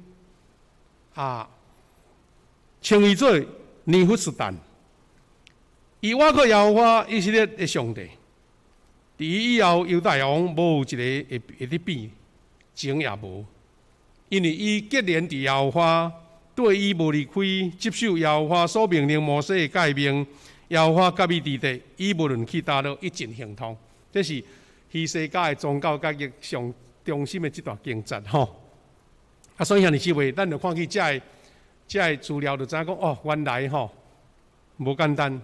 啊，稱伊做尼戶斯但。伊倚靠耶和華以色列的上帝。佇伊以後，猶大王無有一個會會得比，前也無。因為伊結連佇耶和華，對伊無離開，執守耶和華所命令摩西的誡命，耶和華佮伊佇地，伊無論去佗落，一盡亨通。這是希西家的宗教改革上中心的這段經節吼。啊，所以兄弟姊妹，咱就看見這个這个資料，就知影講哦，原來吼無簡單，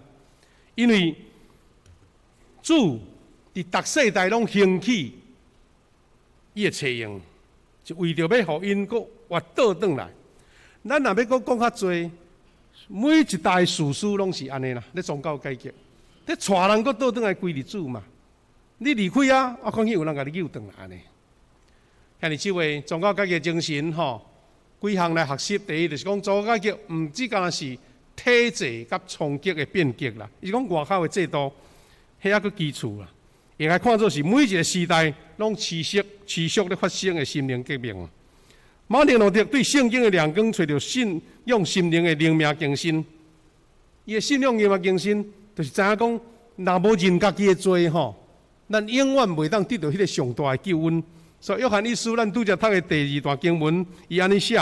因為主佇逐世代攏興起伊的冊用，是為著欲予𪜶閣活倒轉來。咱若欲閣講較濟，每一代士師攏是按呢啦，咧宗教改革，咧帶人閣倒轉來歸入主嘛。你離開啊，我看見有人共你救轉來按呢。兄弟姊妹，宗教改革精神吼，幾項來學習。第一就是講宗教改革毋只干焦是體制佮衝擊的變革啦，伊是講外口的制度，彼猶閣基礎啦。會來看做是每一個時代攏持續持續咧發生的心靈革命。馬丁路德對聖經的亮光，揣著信仰心靈的靈命更新。伊的信仰靈命更新，就是知影講，若無認家己的罪吼，咱永遠袂當得著彼个上大的救恩。所以約翰一書，咱拄才讀的第二段經文，伊按呢寫，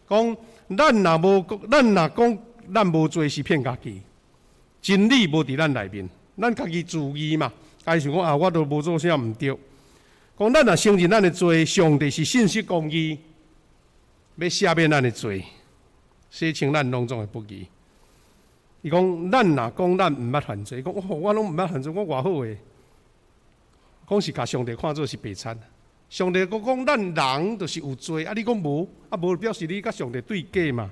講咱若無，咱若講咱無罪是騙家己，真理無佇咱內面，咱家己自義嘛。家己想講啊，我都無做啥毋對。講咱若承認咱的罪，上帝是信實公義，欲赦免咱的罪，洗清咱攏總的不義。伊講咱若講咱毋捌犯罪，講哦，我攏毋捌犯罪，我偌好的。講是共上帝看做是白賊。上帝閣講咱人就是有罪，啊你講無，啊無表示你佮上帝對假嘛，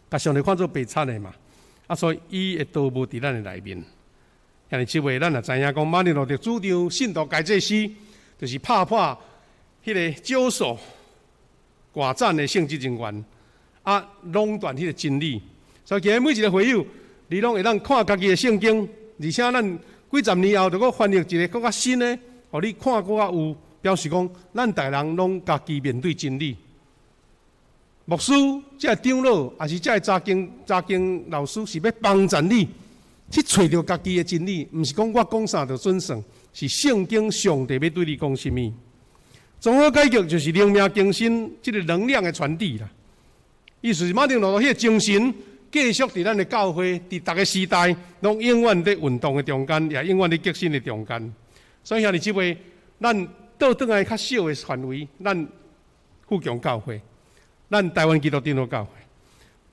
共上帝看做白賊的嘛。啊所以伊的道無佇咱的內面。兄弟姊妹，咱也知影講，馬丁路德主張信徒該祭司，就是拍破彼个少數寡佔的聖職人員，啊壟斷彼个真理。所以今日每一个會友，你攏會當看家己的聖經，而且咱幾十年後就閣翻譯一个閣較新的，予你看閣較有，表示講咱逐人攏家己面對真理。牧師、這个長老，抑是這个查經查經老師，是欲幫助你去揣著家己的真理，毋是講我講啥就準算，是聖經上帝欲對你講啥物。綜合改革就是靈命更新這个能量的傳遞啦。意思是馬丁路德彼个精神，繼續佇咱的教會，佇逐个時代，攏永遠佇運動的中間，也永遠佇革新的中間。所以兄弟姊妹，咱倒轉來較小的範圍，咱富強教會，咱台灣基督長老教會，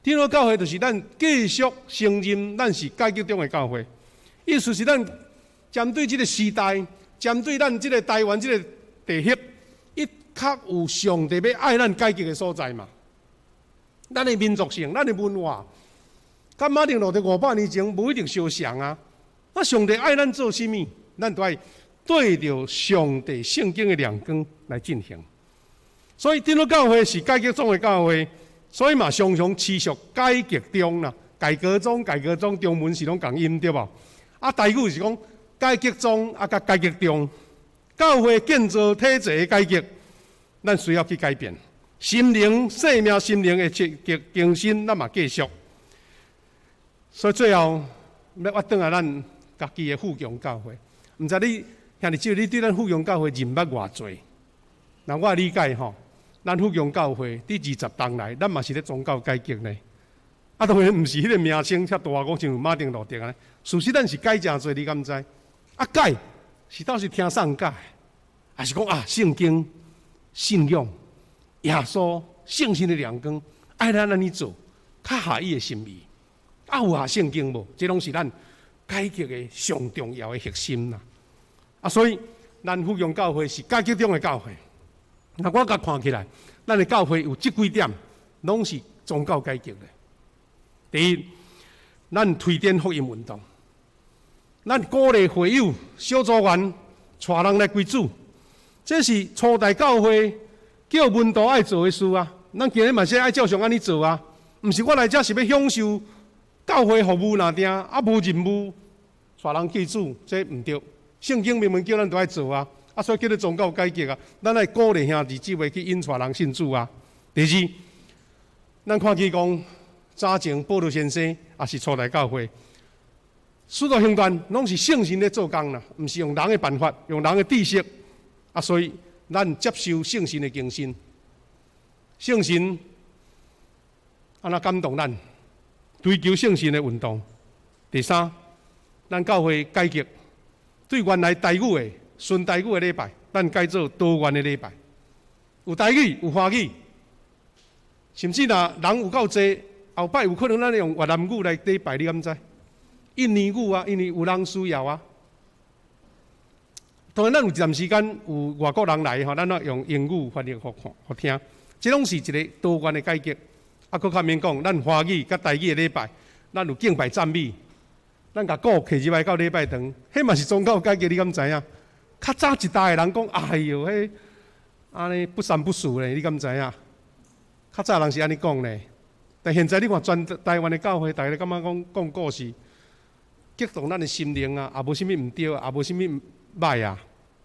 長老教會就是咱繼續承認咱是改革中的教會，意思是咱針對這个時代，針對咱這个台灣這个地域，伊較有上帝欲愛咱改革的所在嘛。咱的民族性，咱的文化，佮馬丁路德500年前無一定相像啊。那上帝愛咱做啥物，咱都愛對著上帝聖經的亮光來進行。所以，長老教會是改革中的教會，所以嘛常常持續改革中啦。改革中，改革中，中文是攏仝音對無？啊，台語是講改革中啊，佮改革中，教會建造體制的改革，咱需要去改變。心靈、生命、心靈的這個更新，咱嘛繼續。所以最後，欲我轉來咱家己的富強教會，毋知你兄弟姊妹，你對咱富強教會認捌偌濟？那我理解吼，咱富強教會佇20冬來，咱嘛是咧宗教改革呢。啊，當然毋是彼个名稱遮大，講像馬丁路德按呢。事實咱是改誠濟，你敢知？啊，改是倒是聽啥改，還是講啊聖經、信仰、耶穌、聖神的亮光，愛咱按呢做，較合伊的心意。啊，有合聖經無？這攏是咱改革的上重要的核心啦。啊，所以咱富強教會是改革中的教會。那我共看起來，咱的教會有這幾點，攏是宗教改革的。第一，咱推展福音運動，咱鼓勵會友、小組員帶人來歸主，這是初代教會叫門徒愛做的事啊。咱今日嘛是愛照常按呢做啊，毋是我來遮是欲享受教會服務爾爾，啊無任務帶人歸主，這毋對。聖經明明叫咱都愛做啊，啊所以叫做宗教改革啊。咱愛鼓勵兄弟姊妹去引帶人信主啊。第二，咱看見講早前保羅先生也是初代教會，使徒行傳攏是聖神咧做工啦，毋是用人的辦法，用人的知識啊，所以咱接受聖神的更新，聖神按怎感動咱，追求聖神的運動。第三，咱教會改革，對原來台語的純台語的禮拜，咱改做多元的禮拜，有台語，有華語，甚至若人有夠濟，後擺有可能咱用越南語來禮拜，你敢知？印尼語啊，因為有人需要啊。當然，咱有一段時間有外國人來吼，咱愛用英語翻譯予看予聽，這攏是一个多元的改革。啊，閣較免講，咱華語佮台語的禮拜，咱有敬拜讚美，咱共鼓提入來到禮拜堂，彼嘛是宗教改革，你敢知影？較早一代的人講，哎喲，彼按呢不三不四咧，你敢知影？較早人是按呢講咧，但現在你看全台灣的教會，逐家感覺講講故事，激動咱的心靈啊，也無啥物毋對，也無啥物䆀啊，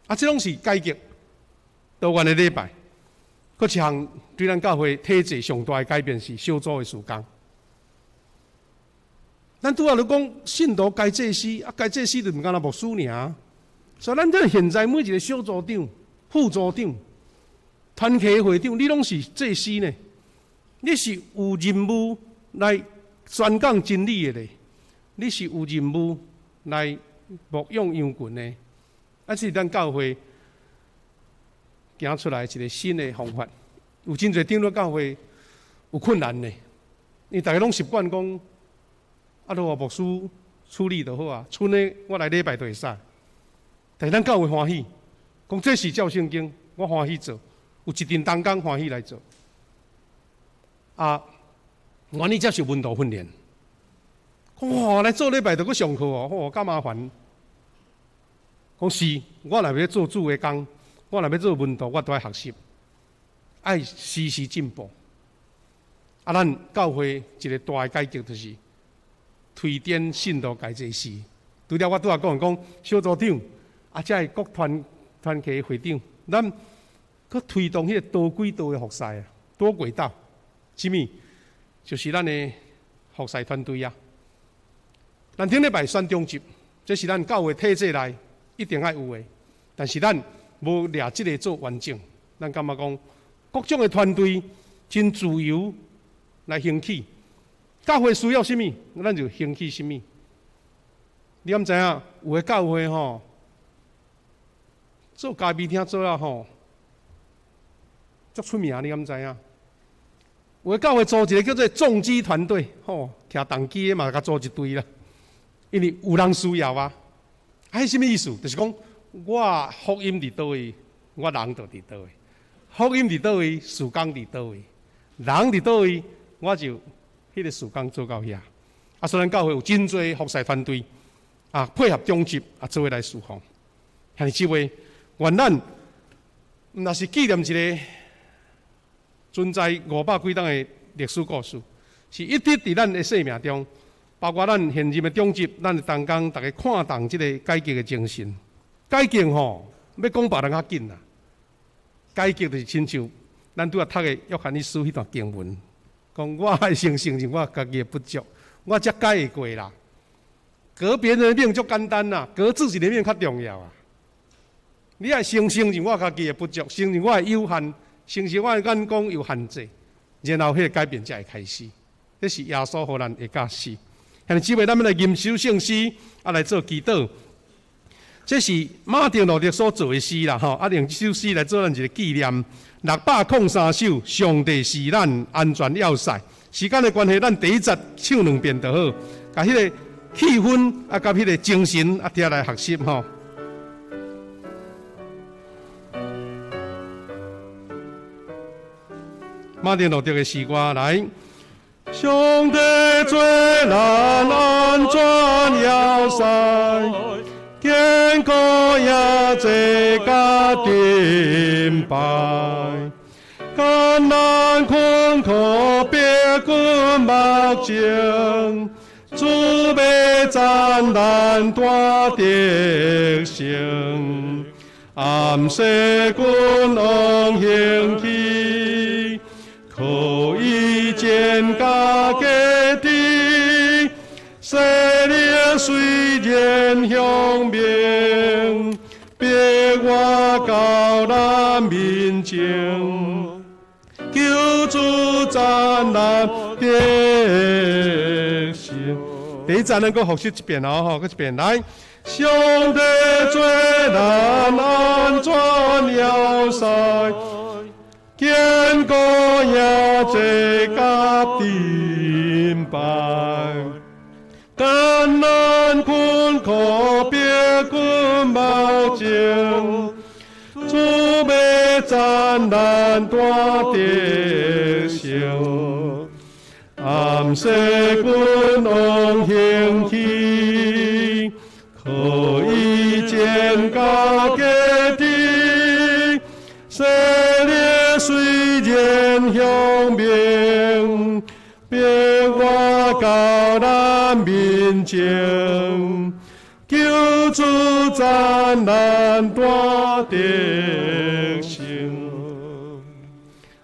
啊，這攏是改革多元的禮拜。閣一項對咱教會體制上大的改變是小組的事工。咱拄仔咧講信徒該祭司，啊，該祭司就毋干焦牧師爾。所以咱這現在每一个小組長、副組長、團契會長，你攏是祭司呢？你是有任務來宣講真理的咧，你是有任務來牧養羊群的，啊，這是咱教會行出來一个新的方法。有真濟長老教會有困難的，因為逐家攏習慣講，啊，都予牧師處理就好啊，賰呢我來禮拜就會使。但是咱教會歡喜，講這是照聖經，我歡喜做，有一陣同工歡喜來做。啊，願意接受門徒訓練。哇，來做禮拜就閣上課哦，吼，較麻煩。講是，我若欲做主的工，我若欲做門徒，我都愛學習，愛時時進步。啊，咱教會一个大的改革就是推展信徒該祭司。除了我拄仔講講小組長，啊，這个各團團契會長，咱閣推動彼个多軌道的服侍啊，多軌道，啥物？就是咱的服侍團隊啊。咱頂禮拜選長執，這是咱教會體制內一定愛有的，但是咱無掠這个做完整，咱感覺講各種的團隊真自由來興起，教會需要啥物，咱就興起啥物。你敢知影？有的教會吼，做咖啡廳做啊吼，足出名，你敢知影？有的教會組一个叫做重機團隊，吼，騎重機的嘛，共組一隊啦。因為有人需要啊。啊，彼啥物意思？就是講我福音佇佗位，我人就佇佗位；福音佇佗位，事工佇佗位；人佇佗位，我就彼个事工做到遐。啊，雖然教會有真濟服侍團隊，啊，配合長執啊，做伙來侍奉。兄弟姊妹，願咱毋若是紀念一個存在五百幾冬的歷史故事，是一直佇咱的生命中，包括咱現任的長執，咱的同工，逐家看重這个改革的精神。改革吼，欲講別人較緊啦。改革就是親像咱拄仔讀的約翰一書彼段經文，講我愛先承認我家己的不足，我才改會過啦。革別人的命足簡單啦，革自己的命較重要啊。你愛先承認我家己的不足，承認我的有限，承認我的眼光有限制，然後彼个改變才會開始。這是耶穌予咱的教示。兄弟姊妹，咱欲來吟首聖詩，啊來做祈禱。這是馬丁路德所做的詩啦，吼！啊，用這首詩來做咱一个紀念。603首，上帝是咱安全要塞。時間的關係，咱第一節唱兩遍就好，共彼个氣氛啊，佮彼个精神啊，聽來學習吼。馬丁路德的詩歌來。上帝做咱安全要塞，堅固營寨佮盾牌，艱難困苦必經目前，主欲讚咱大得勝，暗世君王興起，可以堅甲家己，勢力雖然向明，別我到咱面前，求主讚咱得勝。第一節咱閣複習一遍哦，吼，閣一遍來。上帝做咱安全要塞，堅固營寨佮盾牌，艱難困苦必經目前，主欲讚咱大得勝。暗世君王興起，可以堅甲家己，勢力雖然向明，別我到咱面前，求主讚咱大得勝。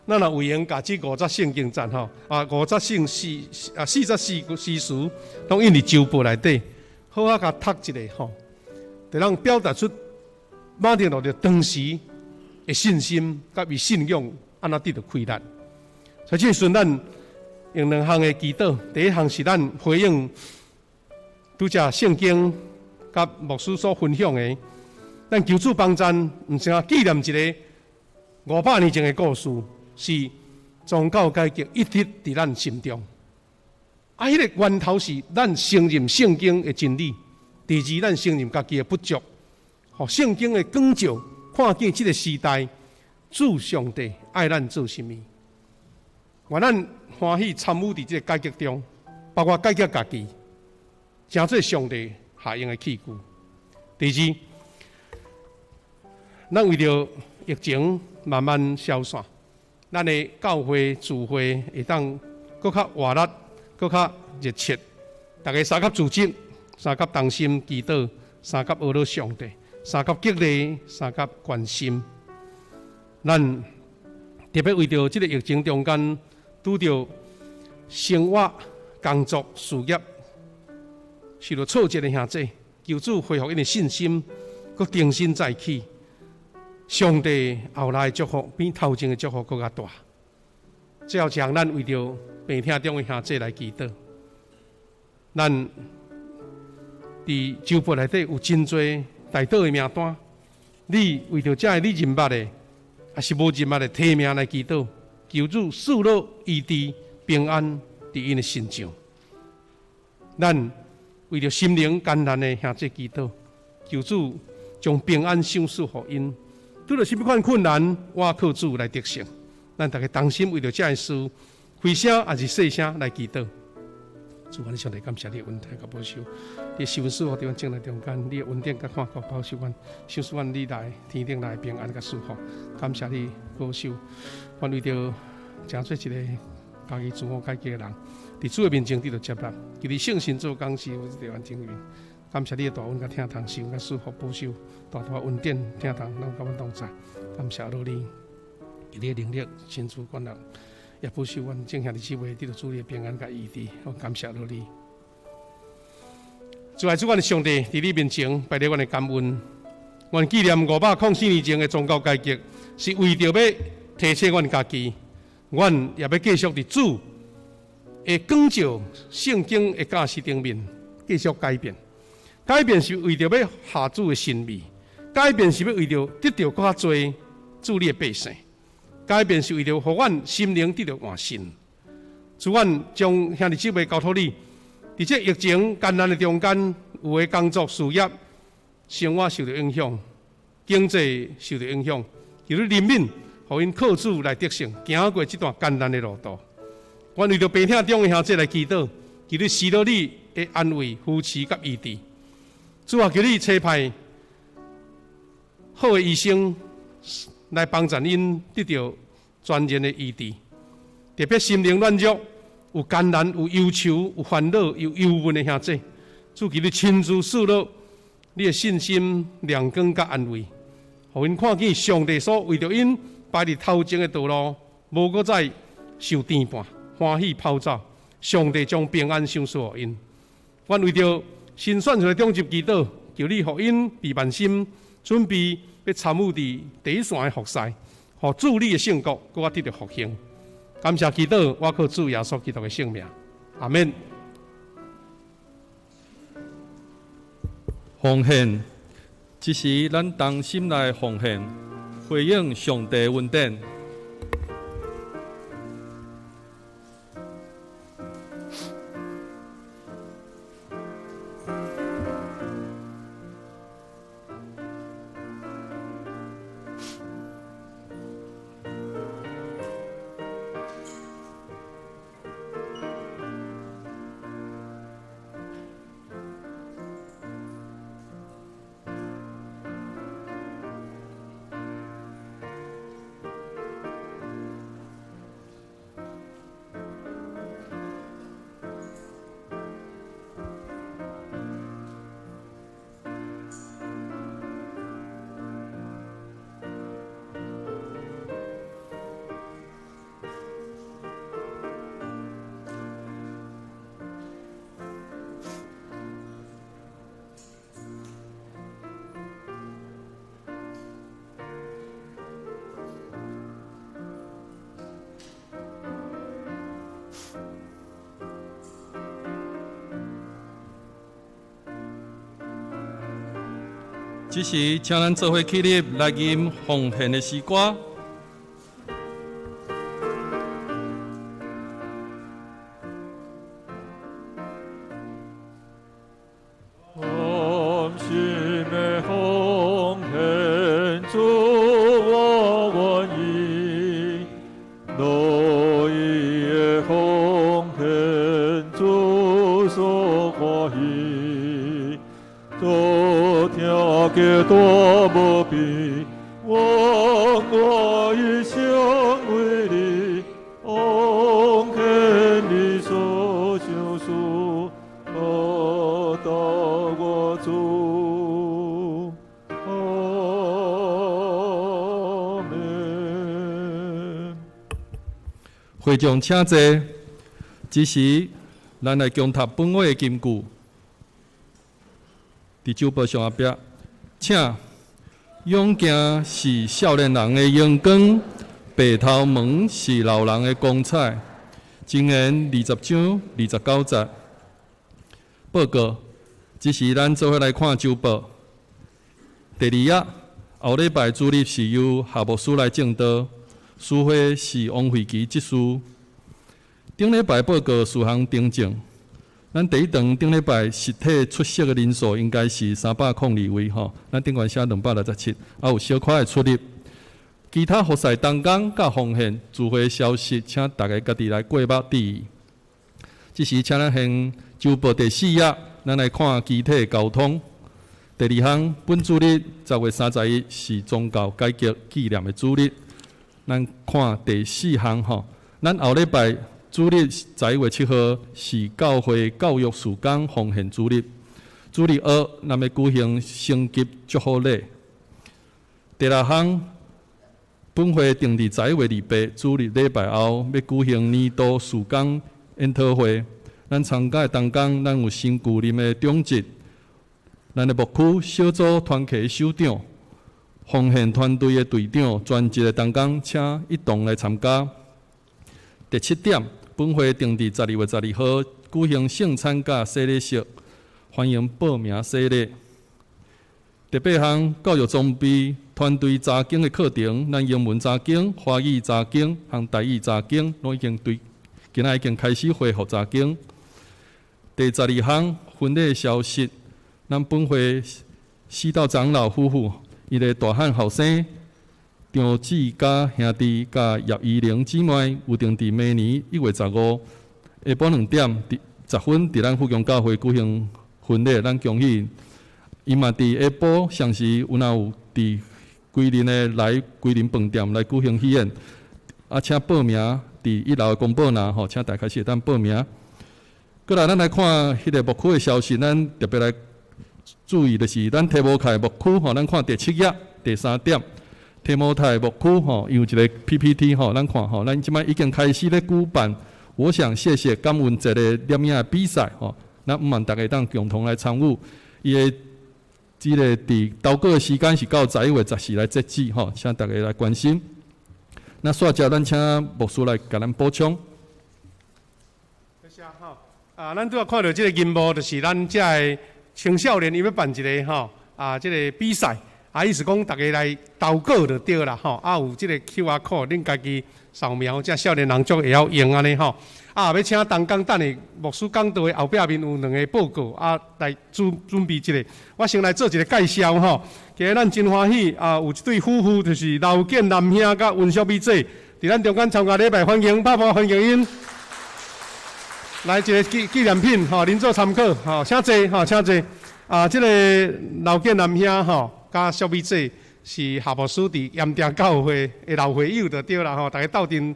咱若有閒，共這五節聖經節吼，啊五節聖詩啊四節詩詩詞，攏印佇週報內底，好好共讀一下吼，就通表達出馬丁路德當時的信心，佮伊信仰按怎得著氣力。所以這時陣咱用兩項的祈禱，第一項是咱回應拄才聖經佮牧師所分享的，咱求主幫贊，毋是啊紀念一个500年前的故事，是宗教改革一直佇咱心中。啊，彼个源頭是咱承認聖經的真理。第二，咱承認家己的不足。予聖經的光照，看見這个時代，主上帝愛咱做啥物。願咱歡喜參與佇這个改革中，包括改革家己，成做上帝合用的器具。第二，咱為著疫情慢慢消散，咱的教會聚會會當閣較活力、閣較熱切。逐家相佮組織，相佮同心祈禱，相佮學了上帝，相佮激勵，相佮關心。咱特別為著這个疫情中間拄著生活、工作、事業受著挫折的兄弟，求主恢復𪜶的信心，閣重新再起。上帝後來的祝福比頭前的祝福閣較大。最後，將咱為著病痛中的兄弟來祈禱。咱佇周報內底有真濟代禱的名單，你為著這个你認捌的，抑是無認捌的提名來祈禱，求主賜樂醫治平安佇𪜶的身上。咱為著心靈艱難的兄弟祈禱，求主將平安賞賜予𪜶。拄著啥物款困難，我靠主來得勝。咱逐家同心為著這个事，開聲抑是細聲來祈禱。主，阮上帝感謝你的恩待佮保守，你的施恩賜福佇阮眾人中間，你的恩典佮看顧保守阮，賞賜阮你來天頂來平安佮祝福。感謝你保守，阮為著成做一个家己自我改革的人，佇主的面前得著接納，求你聖神做工師，佇阮頂面。感謝你的大恩佮疼痛，施恩佮祝福保守，大大恩典疼痛，攏佮阮同在。感謝你，求你的能力親自管理。也保守阮眾兄弟姊妹得著主你的平安佮醫治，我感謝你。主愛主，阮的上帝佇你面前擺列阮的感恩，阮紀念504年前的宗教改革，是為著欲提醒阮家己，阮也欲繼續佇主的光照、聖經的教示頂面繼續改變。改變是為著欲合主的心意，改變是欲為著得著閣較濟主你的百姓。改變是為著予阮心靈得著換新。主，阮將兄弟姊妹交託你，佇這疫情艱難的中間，有的工作事業、生活受著影響，經濟受著影響，求你憐憫，予𪜶靠主來得勝，行過這段艱難的路途。阮為著病痛中的兄弟來祈禱，求你施予你的安慰、扶持佮醫治。主啊，求你差派好的醫生來幫助𪜶得著全然的醫治，特別心靈軟弱、有艱難、有憂愁、有煩惱、有憂悶的兄弟，主求你親自賜落你的信心、亮光佮安慰，予𪜶看見上帝所為著𪜶擺佇頭前的道路，無閣再受牽絆，歡喜跑走。上帝將平安賞賜予𪜶。阮為著新選出的長執祈禱，求你予𪜶備萬心，準備欲參與佇第一線的服侍，予主你的聖國閣較得著復興。感謝祈禱，我靠主耶穌基督的聖名，阿們。奉獻，這時咱同心來奉獻，回應上帝恩典。這時，請咱做伙起立來吟奉獻的詩歌。同心的奉獻，主我願意；樂意的奉獻，主所歡喜。主聽見大無比，我願一生為你，奉獻你所賞賜，報答我主。阿們。會眾請坐。這時，咱來恭讀本會的金句。佇周報上後壁，請勇健是少年人的榮光，白頭毛是老人的光彩。箴言20章29節。報告。這時咱做伙來看週報。第二頁，後禮拜主日是由夏牧師來證道，司會是王慧琪執事。頂禮拜報告事項訂正。咱第一堂頂禮拜實體出席的人數應該是302位吼，咱頂懸寫267，啊有小可的出入。其他服侍同工佮奉獻聚會消息，請大家家己來過目注意。這時，請咱掀週報第四頁，咱來看機體交通。第二項，本主日10月31是宗教改革紀念的主日。咱看第四項吼，咱後禮拜主日11月7號是教會教育事工奉獻主日。主日二，咱欲舉行升級祝福禮。第六項，本會定佇11月28主日禮拜後，欲舉行年度事工研討會。咱參加的同工，咱有新舊任的長執，咱的牧區小組團契首長、奉獻團隊的隊長、全職的同工，請一同來參加。第七點，本會定佇12月12號舉行聖餐佮洗禮式，歡迎報名洗禮。第八項，教育裝備團隊查經的課程，咱英文查經、華語查經和台語查經，攏已經對今仔已經開始恢復查經。第十二項，婚禮消息，咱本會四道長老夫婦，𪜶的大漢後生張志嘉兄弟佮葉依玲姊妹，有定佇明年1月15下晡2點10分，佇咱富強教會舉行婚禮，咱恭喜。𪜶嘛佇下晡雙時有若有佇歸仁的來歸仁飯店來舉行喜宴，啊，請報名佇一樓的公布欄吼，請大家開始會當報名。過來，咱來看彼个牧區的消息，咱特別來注意的是，咱提摩太牧區吼，咱看第七頁第三點，提摩太牧區吼，有一個 PPT 吼，咱看吼，咱這擺已經開始咧舉辦，我想謝謝感恩節的攝影的比賽吼，咱向望大家當共同來參與，伊的這个佇投稿的時間是到11月14來截止吼，請大家來關心。那煞接咱請牧師來共咱補充。多謝吼，啊，咱拄仔看著這个銀幕，就是咱遮的青少年伊欲辦一个吼，啊，這个比賽，啊，意思講逐家來投稿就對啦吼，啊，有這个 QR code，恁家己掃描，這少年人足會曉用按呢吼。啊，欲請同工等下牧師講道的後壁面有兩个報告，啊，來準備這个。我先來做一个介紹吼。今日咱真歡喜啊，有一對夫婦，就是劉建南兄佮溫淑美姐，佇咱中間參加禮拜，歡迎，拍鼓歡迎𪜶。來一个紀念品吼，恁做參考吼，請坐吼，請坐。啊，這个劉建南兄吼，佮淑美姐是夏牧師佇鹽埕教會的老會友就對啦吼，逐家鬥陣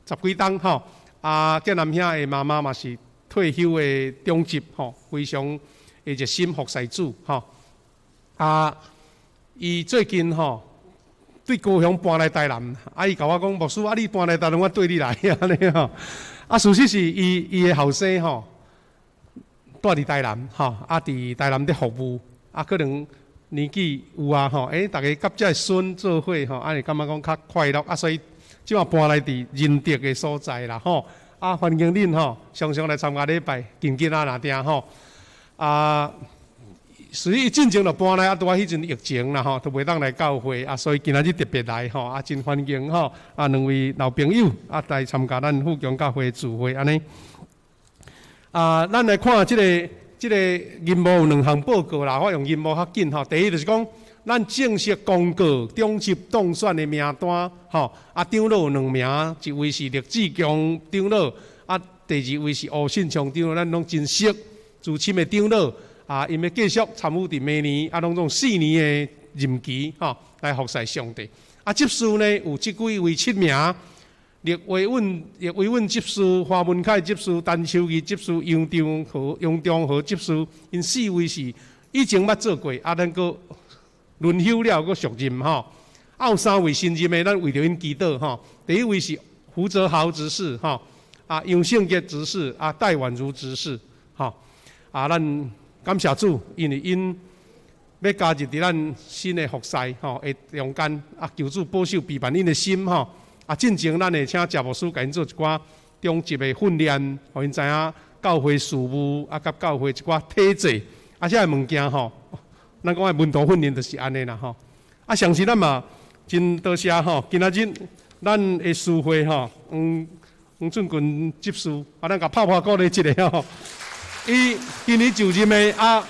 十幾冬吼。啊，建南兄的媽媽嘛是退休的長執吼，非常的熱心服侍主吼。啊，伊最近吼對高雄搬來台南，啊，伊共我講牧師啊，你搬來台南，我綴你來按呢吼。啊，事實是伊伊的後生吼，蹛佇台南吼，啊，佇台南咧服務，啊，可能年紀有啊吼，欸，逐家佮這个孫做伙吼，啊，會感覺講較快樂，啊，所以這馬搬來佇仁德的所在啦吼。啊，歡迎恁吼，常常來參加禮拜，緊緊啊，若定吼。啊，所以進前就搬來啊，拄仔彼陣疫情啦吼，都袂當來教會啊，所以今仔日特別來吼，啊，真歡迎吼，啊，兩位老朋友啊來參加咱富強教會聚會按呢。啊，咱來看這个銀幕有兩項報告啦，我用銀幕較緊吼。第一就是講，咱正式公告長執當選的名單吼，啊，長老有兩名，一位是廖志強長老，啊，第二位是吳信昌長老，咱攏真熟資深的長老，啊，𪜶欲繼續參與佇明年，啊，攏總四年的任期吼，來服侍上帝。啊，執事呢有這幾位七名。葉維穩執事、華文凱執事、陳秋義執事、楊長和執事，𪜶四位是以前捌做過，啊，咱閣輪休了，閣續任吼。啊，有三位新任的，咱為著𪜶祈禱吼。第一位是胡澤豪執事吼，啊，楊勝傑執事，啊，戴婉如執事，吼。啊，咱感謝主，因為𪜶欲加入佇咱新的服侍吼的中間，啊，求主保守庇佑𪜶的心吼。啊，進前咱會請謝牧師共𪜶做一寡長執的訓練，予𪜶知影教會事務，啊，佮教會一寡體制，啊，這个物件吼，咱講的門徒訓練就是按呢啦吼。啊，相信咱嘛真多謝吼，今仔日咱的司會吼，黃黃俊群執事，啊，咱共拍破鼓勵一下吼。伊今年就任的啊，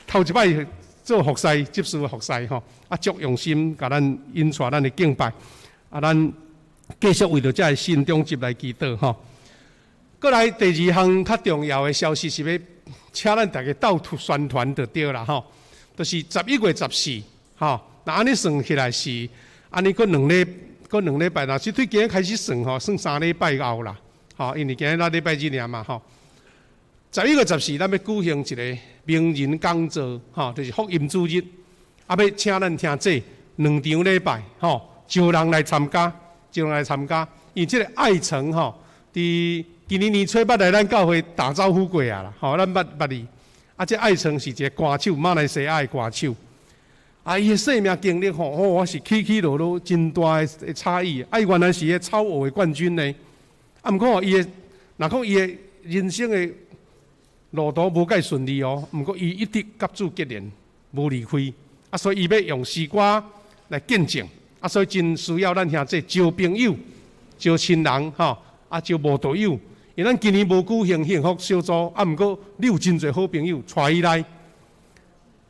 頭一擺做服侍執事的服侍吼，啊，足用心共咱引帶咱的敬拜，啊，咱繼續為著這个新長執來祈禱吼。過來第二項較重要的消息是欲請咱逐家鬥宣傳就對啦吼，就是11月14吼，若按呢算起來是按呢閣兩禮，閣兩禮拜，若是對今日開始算吼，算3禮拜後啦，吼，因為今日咱禮拜日爾嘛吼。11月14，咱欲舉行一个名人講座，吼，就是福音主日，啊，欲請咱聽這兩場禮拜，吼，招人來參加，招人來參加。因為這个愛城吼，佇今年年初捌來咱教會打招呼過啊啦，吼，咱捌捌伊。啊，這愛城是一个歌手，馬來西亞的歌手。啊，伊的生命經歷吼，哦，我是起起落落真大的差異。啊，伊原來是个草臥的冠軍呢。啊，毋過伊的，若講伊的人生的路途無蓋順利哦，毋過伊一直佮主結連，無離開。啊，所以伊欲用詩歌來見證。啊，所以真需要咱兄弟招朋友、招親人，吼，啊，招慕道友。因為咱今年無舉行幸福小組，啊，毋過你有真濟好朋友，帶伊來，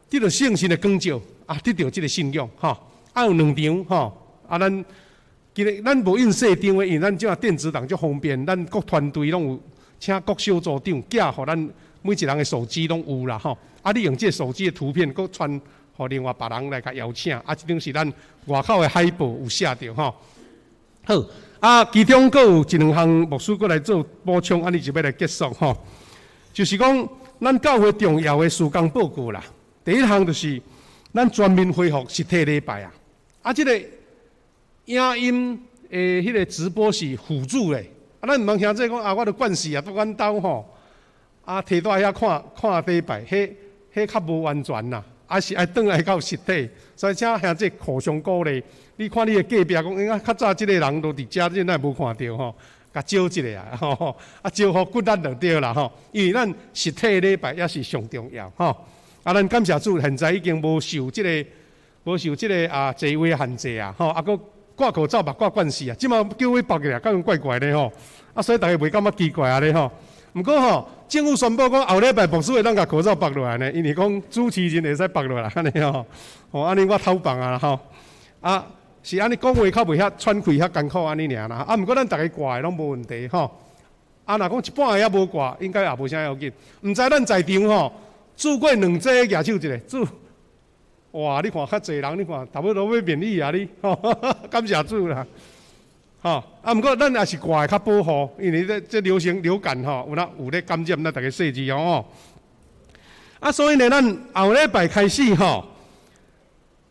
得著聖神的光照，啊，得著這个信仰，吼，啊，有兩場，吼，啊，咱今日咱無印細張的，因為咱這馬電子檔足方便，咱各團隊攏有請各小組長寄予咱每一人的手機攏有啦，吼，啊，你用這个手機的圖片，閣傳予另外別人來共邀請，啊，這張是咱外口的海報有寫著，吼，好。啊，其中閣有一兩項牧師閣來做補充，按呢就欲來結束吼。就是講，咱教會重要的事工報告啦。第一項就是咱全面恢復實體禮拜啊。啊，這个影音的彼个直播是輔助的。啊，咱毋通聽這講啊，我著慣勢啊，佇阮兜吼，啊，提蹛遐看看禮拜，彼彼較無完全啦。啊是愛轉來到實體，所以請兄弟互相鼓勵。你看你的隔壁講，欸，較早這个人都佇遮，你哪會無看著吼？共招一下啊，吼，啊招呼骨力就對啦吼。因為咱實體禮拜也是上重要吼。啊，咱感謝主，現在已經無受這个無受這个啊座位限制啊，吼，啊閣掛口罩嘛掛慣勢啊，這馬叫阮縛起來，敢有怪怪的吼。啊，所以逐家袂感覺奇怪按呢吼。毋過吼，政府宣布講後禮拜牧師會當共口罩縛落來呢，因為講主持人會使縛落來按呢吼。吼，按呢我偷放啊吼。啊，是按呢講話較袂遐喘氣遐艱苦按呢爾啦。啊，毋過咱逐家掛的攏無問題吼。啊，若講一半个猶無掛，應該也無啥要緊。毋知咱在場吼，注過兩劑舉手一下，注。哇，你看較濟人，你看差不多欲免疫啊你，吼，感謝主啦。吼，啊，毋過咱也是掛的較保護，因為這這流行流感吼，有哪有咧感染，咱逐家細緻哦。啊，所以呢，咱後禮拜開始吼，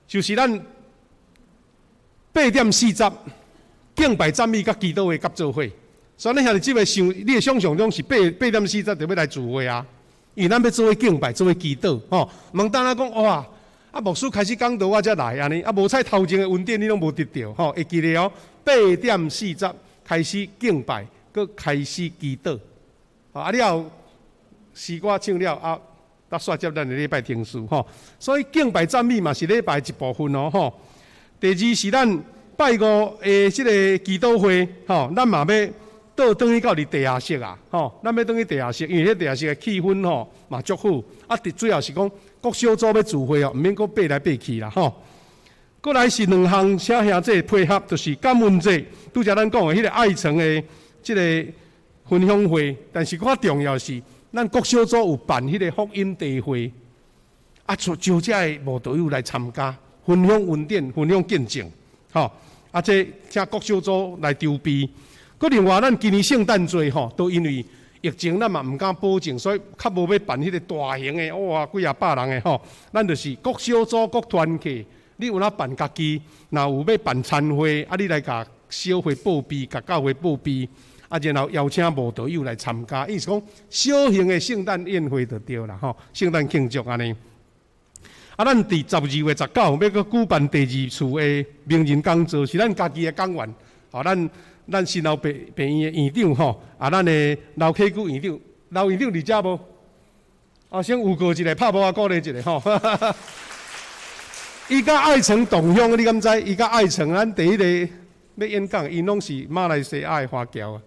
就是咱8點40敬拜讚美佮祈禱會佮做伙。所以咱兄弟姊妹想，你的想象中是8點40就欲來聚會啊？因為咱欲做伙敬拜，做伙祈禱，吼。毋通等下講哇，啊牧師開始講道我才來按呢，啊無彩頭前的恩典你攏無得著，吼，會記得哦。8點40開始敬拜，閣開始祈禱。啊了後詩歌唱了啊，才煞接咱的禮拜程序吼。所以敬拜讚美嘛是禮拜一部分哦吼。第二是咱拜五的這个祈禱會吼，咱嘛欲倒轉去到佇地下室啊吼，咱欲轉去地下室，因為彼地下室的氣氛吼嘛足好。啊，主要是講各小組欲聚會哦，毋免閣爬來爬去啦吼。過來是兩項，請兄弟配合，就是感恩節，拄才咱講的彼个愛城的這个分享會，但是較重要是，咱各小組有辦彼个福音茶會，啊，招招遮的慕道友來參加，分享恩典，分享見證，吼，啊，這請各小組來籌備。閣另外，咱今年聖誕節吼，都因為疫情，咱嘛毋敢保證，所以較無欲辦彼个大型的，哇，幾仔百人的吼，咱就是各小組、各團契。你有哪辦家己，若有欲辦餐會，啊，你來共小會報備，共教會報備，啊，然後邀請慕道友來參加，意思講小型的聖誕宴會就對啦，吼，聖誕慶祝按呢。啊，咱佇12月19欲閣舉辦第二次的名人講座，是咱家己的講員，吼，咱咱新老病病院的院長吼，啊，咱的劉啟久院長。劉院長佇遮無？啊，先預告一下，拍無啊，鼓勵一下吼。伊佮愛城同鄉，你敢知？伊佮愛城，咱第一个欲演講，𪜶攏是馬來西亞的華僑啊。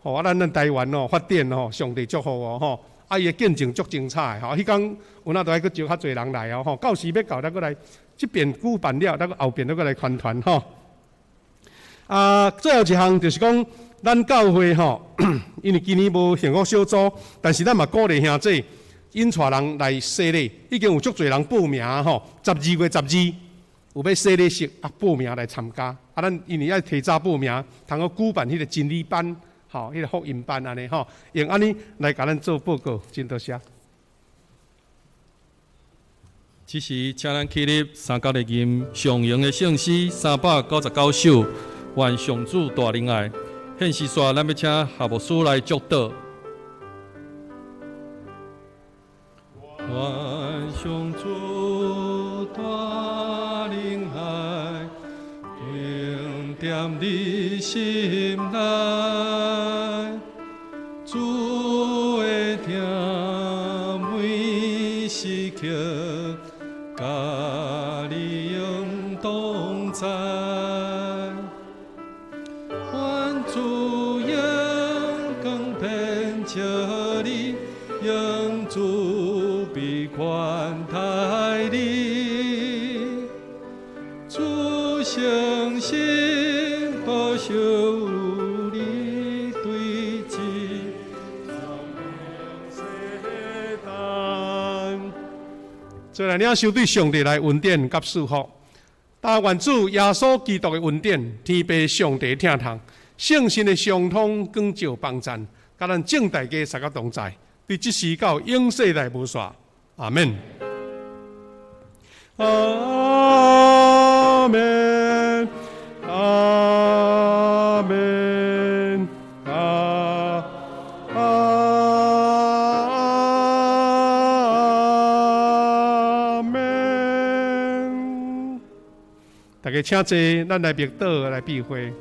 吼，啊，咱台灣哦，發展吼，上帝祝福哦，吼，啊，伊的見證足精彩的吼。彼工有哪都愛閣招較濟人來哦，吼。到時欲到，咱閣來這邊舉辦了，咱閣後邊閣來宣傳吼。啊，最後一項就是講，咱教會吼，因為今年無幸福小組，但是咱嘛鼓勵兄弟𪜶帶人來洗禮，已經有足濟人報名吼。12月12有欲洗禮式啊，報名來參加。啊，咱因為愛提早報名，通好舉辦彼個真理班，吼，彼個福音班按呢吼，用按呢來共咱做報告，真多謝。此時，請咱起立，三角來吟上榮的聖詩399首，願上主大仁愛。現時煞，咱欲請夏牧師來祝禱。願上主大仁愛，定踮你心內，主的疼每時刻，佮你永同在。願主榮光遍照你，用慈悲寬待你，主誠實保守你對治。做來領受對上帝來恩典佮祝福，但願主耶穌基督的恩典，天父上帝疼痛，聖神的相通光照幫贊，佮咱眾大家三個同在，對這時到永世代無煞。阿們。阿們，阿們，阿阿們。大家請坐，咱來默禱來閉會。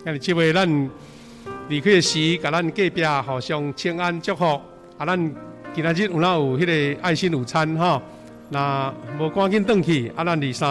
今日這位咱離開的時，共咱隔壁互相請安祝福。啊，咱今仔日有哪有彼個愛心午餐吼？若無趕緊轉去，啊，咱二三。